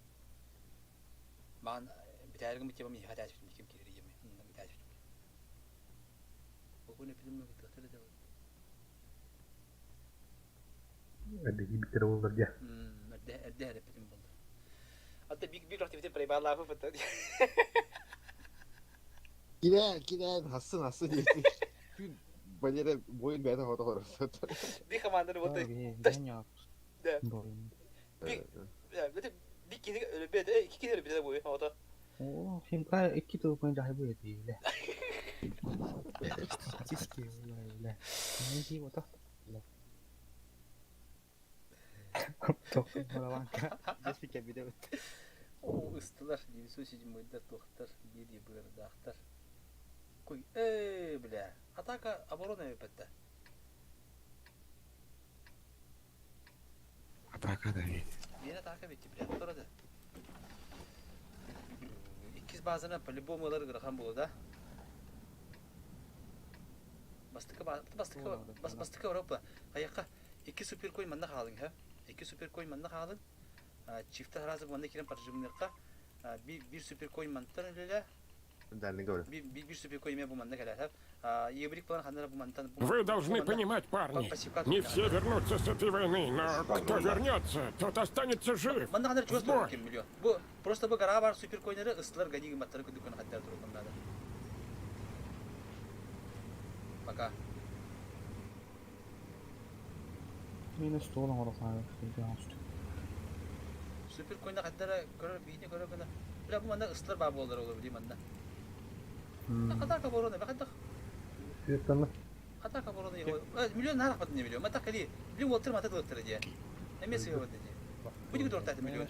Маан бүтээригим тема миэхэ тээчпитим ким киирэр ийэми онно бүтээчпитим. Бу күн эпитим мөгүтүөхтэрэ да Эрдэ киирбиттэрэ буоллар дьэ. Эрдэ эрдэ эрэппитим буолла. Ата биг биг активитин проебалаабы бата. Кирээн, кирээн, хассын, хассын диэти. Күн Валера бойун бэйэтэ хото хорор. Би команданы вот Да. Би би кини өлбөт, икки кини өлбөт бу ото. О, химка икки тыл көн жахы бу этиле. Чиски уле. Не ото. Оо, ыстылар, 907-йдар туохтар, биир быардаахтар. Куй, ээ, бля, атака оборона эппэтэ. Атака да ведь. Мен атака битти, бля, турады. Иккис базаны по-любому ылар ыарахан буолуо да. Бастакы бастакы бастакы Европа. Хайакка икки суперкой манна хаалыҥ ха. Икки суперкой манна хаалыҥ. Чифта сразу манна кирен прожимныахха. Биир суперкой мантан үлэлэ. Дальний говорю. Биир суперкой эмиэ бу манна кэлэ. Ебрик план ханнара бу мантан. Вы должны понимать, парни, не все вернутся с этой войны, но кто вернется, тот останется жив. Манна ханнара чугас турар ким миллион. Бу просто бу гора бар суперкойнары ыстылар гадиги маттары күдүккөн хаттар турукун надо. Пока. Минус стол оҥоро хаалар. Суперкойна хаттара көрөр биини көрөр гына. Бля бу манна ыстылар баа буолар олор били манна. Атака оборона бахадах. Светтанна. Атака оборона миллион нарах батын миллион. Мата кали. Блин уолтер мата дылыктыр дии. Эмиэ сыһыбат дии. Бу диги туортааты миллион.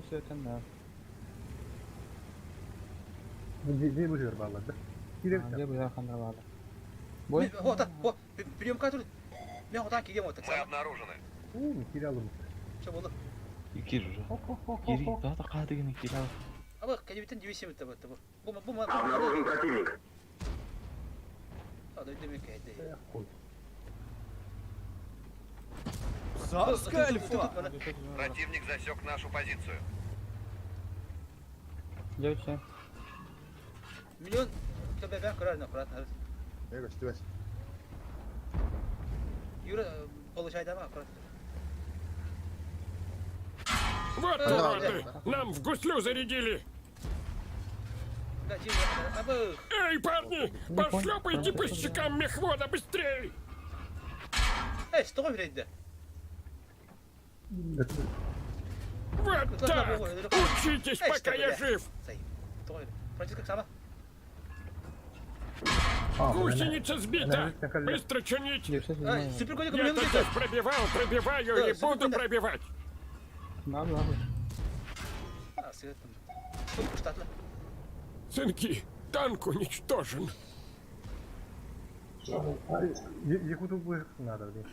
Сөтөннө. Дьиэ быһыыр бааллар да. Дьиэ быһыыр ханна бааллар. Бой. Хота, хо, приемка тут. Мен хотан киирем вот. Мы обнаружены. У, кире алым. Что было? Кир уже. Кири, да, қадыгын кире ал. Аба, кәдебеттен дивизия бітті бітті бұл. Бұл бұл Обнаружен противник. А, да демек кәйді. Царская альфа! Противник засек нашу позицию. Девче. Миллион төбәбән көрөр аккуратно. Я көстүбэс. Юра, получай дама аккуратно. Вот уроды! Нам в гуслю зарядили! Эй, парни, пошлепайте по щекам мехвода быстрей! Эй, что вы Вот так! Учитесь, пока я жив! Гусеница сбита! Быстро чинить! Я тут пробивал, пробиваю и буду пробивать! Сынки, танк уничтожен. Якуту будет надо, блин.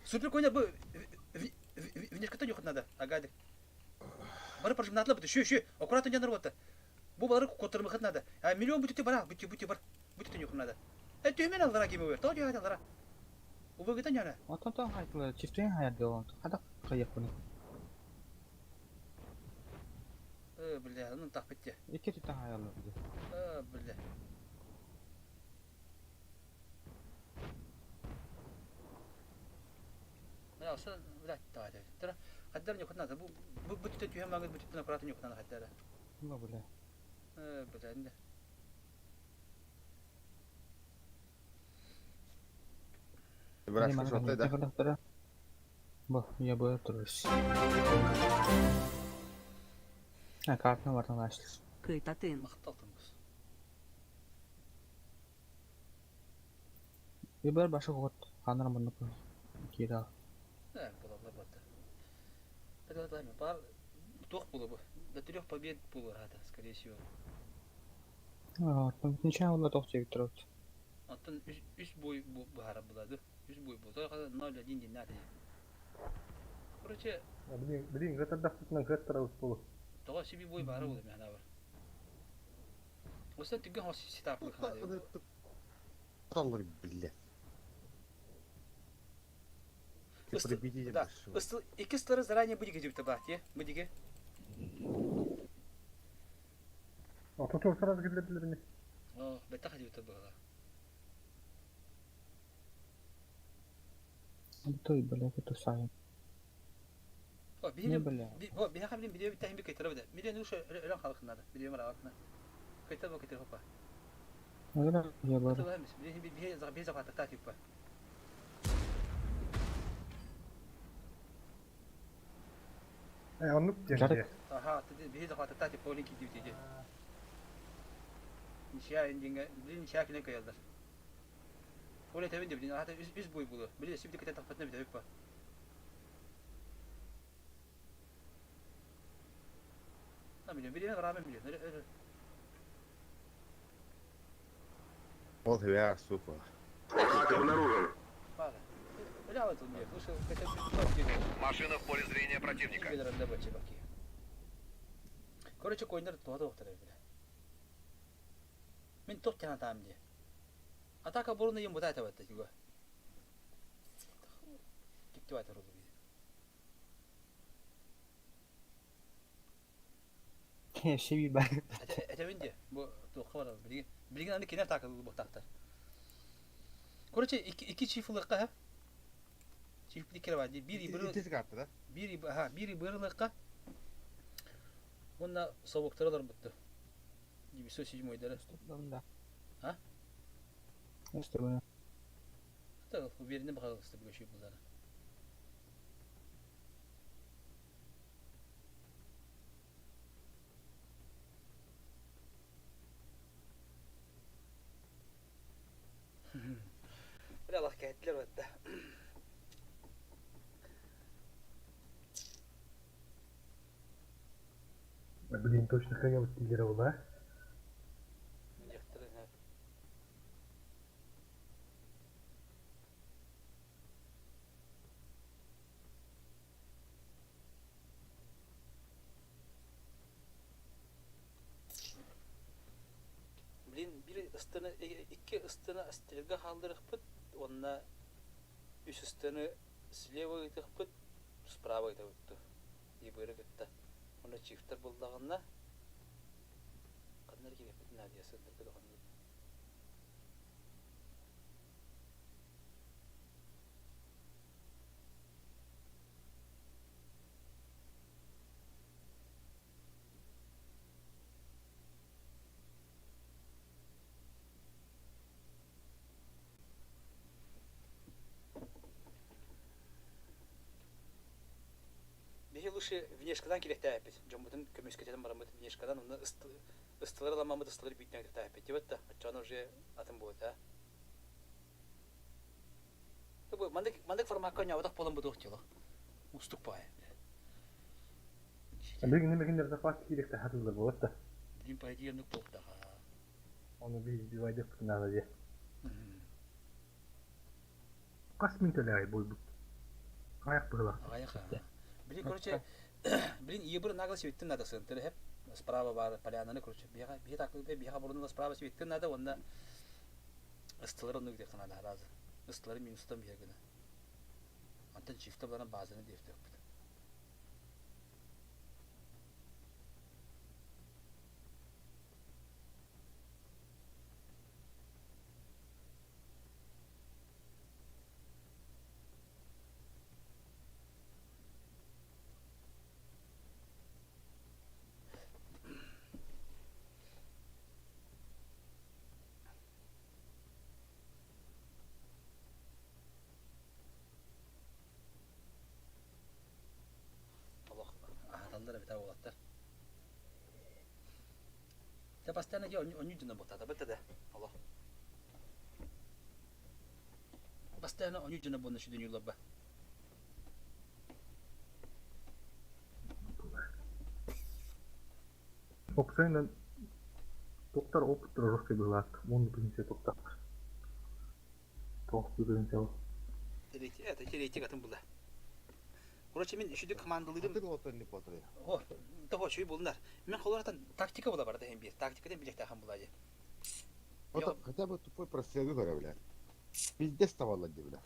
Супер коня бы внешка нюхать надо, агады. Бары прожимнатла будет, еще, еще, аккуратно не нарвата. Бу бары котырмыхат надо. А миллион будет бара, будет, будет бар, будет нюхать надо. Э, түймен аллара кими бер, то дүйат аллара. Убы гитан яна. Отон тон хайтлы, чифтен хайат делон. Хада кайып буны. Э, бля, ну так битте. Икки түтен хаялы. Э, бля. Бля, сы, бля, давай, давай. Тара, хаддар нюхать надо. Бу бу бу түтен түйен маңыз, бу түтен аккуратно нюхать надо хаддара. Ну, бля. Э, бля, инде. Брашка шоттай да. Бу, я бу турус. А, картына бартан аштыр. Кыйтатын. Макталтын бус. Бир башы гот, ханар муну кира. Да, была работа. Тогда ладно, пар тух было бы. До трех побед было рада, скорее всего. А, ничего, он тох чек тұрады. Оттон үс, үс бой быһаарар булады. Үс бой буолта 0-1 диэн наада. Короче, Билин билин кытардахпытынан кыаттарабыт буолу. Тоҕо сиби бой баара буолар мин санаабар. Осен түгэн хос ситааппы ханаа. Таллар биллэ. Да, икки стары заранее будиге дебите ба, те, будиге. Отутур сразу киллердилерини. О, бетах дебите была. Той, бля, это сами. О, биһиги о, биһиэхэ билин видео бүттэһин би кыйтара бida. Милен уша өлөн халыкнада. Видео марабакна. Кыйта бу кыйтар хопа. Я бар. Биһи биһи биһи захватта типа. Э, оннук диэн дии. Аха, биһи захватта типа олин кидип диди. Ничья индинге, билин ничья килен кыялдар. Ол этебин де билин, ата үс үс бой булу. Билин сибди кытан тахпатына битебит па. Билин, билин рамен билин. Ол хвяр, сука. Враг обнаружен. Машина в поле зрения противника. Короче, койнер туһата уохтар бile. Мин топ тяна дии. Атака бурун ыйым бута этебетте тига. Тиктиб айтар олу. Шеби бар. Этебин де. Бу туохха барар. Билигин билигин аны кинер атака буттахтар. Короче, икки икки чифлыкка ха. Чиф бир бар. Бири бир Итис карта да? Бири ха, бири бырлыкка. Онна собоктаралар бутты. 907-дары. Да. А? Что Так, уверенно бахалысты бүгүн булдары. Бля, Аллах кәһәтләр бәтті. Блин, точно кая тилер була. Блин, бир ыстыны, икки ыстыны стрелга халдырыхпыт, онна үс ыстыны слева ытыхпыт, справа ытабытты. Ибыры кытта. Онна чифтер булдагына каннар киреппит Надя сындыргы догон. Биһи лучше внешкадан килехтээппит. Дьоммутун көмүскэтен бараммыт внешкадан уну ыстылар аламаммыт ыстылар бүйтнен килехтээппит. Дебет оччону уже атын буолута. Бу мандык мандык формакка ньоботох буолан бу туох Устук баай. Билигин немегиндер захват киректе хатылдар болот да. Блин, по идее, оннук буолуохтаах. Оны биз бивайдык надо де. Кас мин төлөй бойбут. Аяк быгыла. Аяк. Блин, короче, блин, ебыр нагло себеттин надо сын. Хеп справа бар полянаны, короче, бияга бия так бияга бурун справа себеттин надо, онда ыстылар онну где надо разы. Ыстылар минустан бия гына. Антон чифта баран базаны дефтек. Олох аһаталлар эбит уолаттар. Те постоянно де онньуу дьоно буттата бытта да. Олох. Постоянно онньуу дьоно буонна сүдүнүүларба. Опсайнан токтар опыттар жесткий быгылаат. Оны биринче токтар. Тоқ бүгін. Третий, это третий атын була. Короче, мен үшүдү командалыырым. Атын отон не потрый. О, того чуй булнар. Мен холоратан тактика була барда hem bir. Тактика ден билек тахан була же. Вот хотя бы тупой прострелы көрө, бля. Пиздец табалла ди, бля.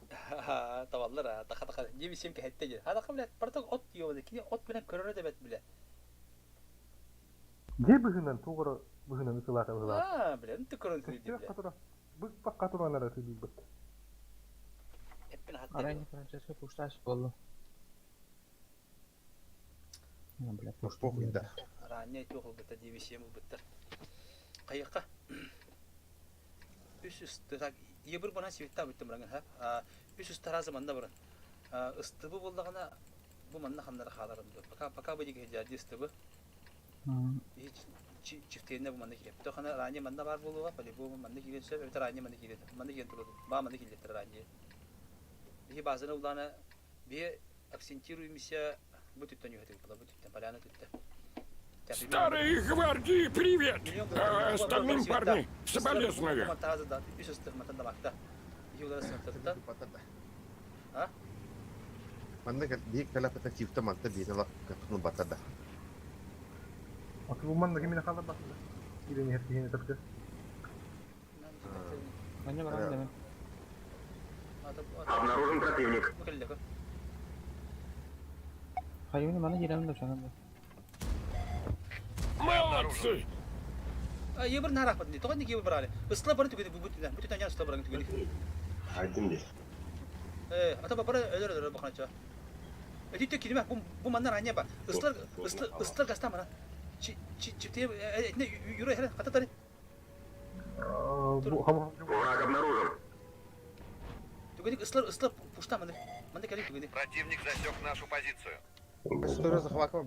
Табаллар, таха таха. Жеби семке хетте же. Хада блядь, бартак от йо, кини от менен көрөрө дебет биле. Же быһынан тугура быһынан ысылаата быһылаат. А, бля, ну ты көрөн күлү бля. Катура. Бык бак катура нара тыдыбыт. Эппин хатта. Арай Франческо пушташ болду. Бля, Похуй да. Ранее тохол бытта дивисиям быттар. Кайыкка. Үс үсті так ебір бана светта бүттім раңын ха. Үс үсті разы манна бұрын. Ыстыбы болдағына бу манна ханнара халарын. Пока пока бы диге жады ыстыбы. Чифтейне бу манна киреп. Тохана ранее манна бар болуға, по-любому манна кирен сөп, өтер ранее манна кирет. Манна кирен турду. Ба манна кирет ранее. Бихи базаны улана бихи акцентируемся бу түттен юхетик була, бу түттен поляна түттен. Старые гвардии, привет! А остальным, парни, соболезную. А? Манна бик талапата чифта манта бина капны батада. Аты бу манна кимине халар басында. Кирен херкене тапты. Манна барам деме. Обнаружен противник. Хайваны мана кирем деп санам. Молодцы! Ебір нарах бат. Тоған неге ебір али. Ысла бары түгеді бу бүтүнен. Бүтүнен ян ысла бары түгеді. Айдым ди. Э, ата бара өлөр өлөр баканча. Эдитте килме бу бу маннар ане ба. Ысла ысла ысла гаста мана. Чи чи чи не юрэ хэ хата тары. Бу хам Враг обнаружен. Түгеді ысла ысла пушта мана. Манда кәли түгеді. Противник засек нашу позицию. Стороза хвака.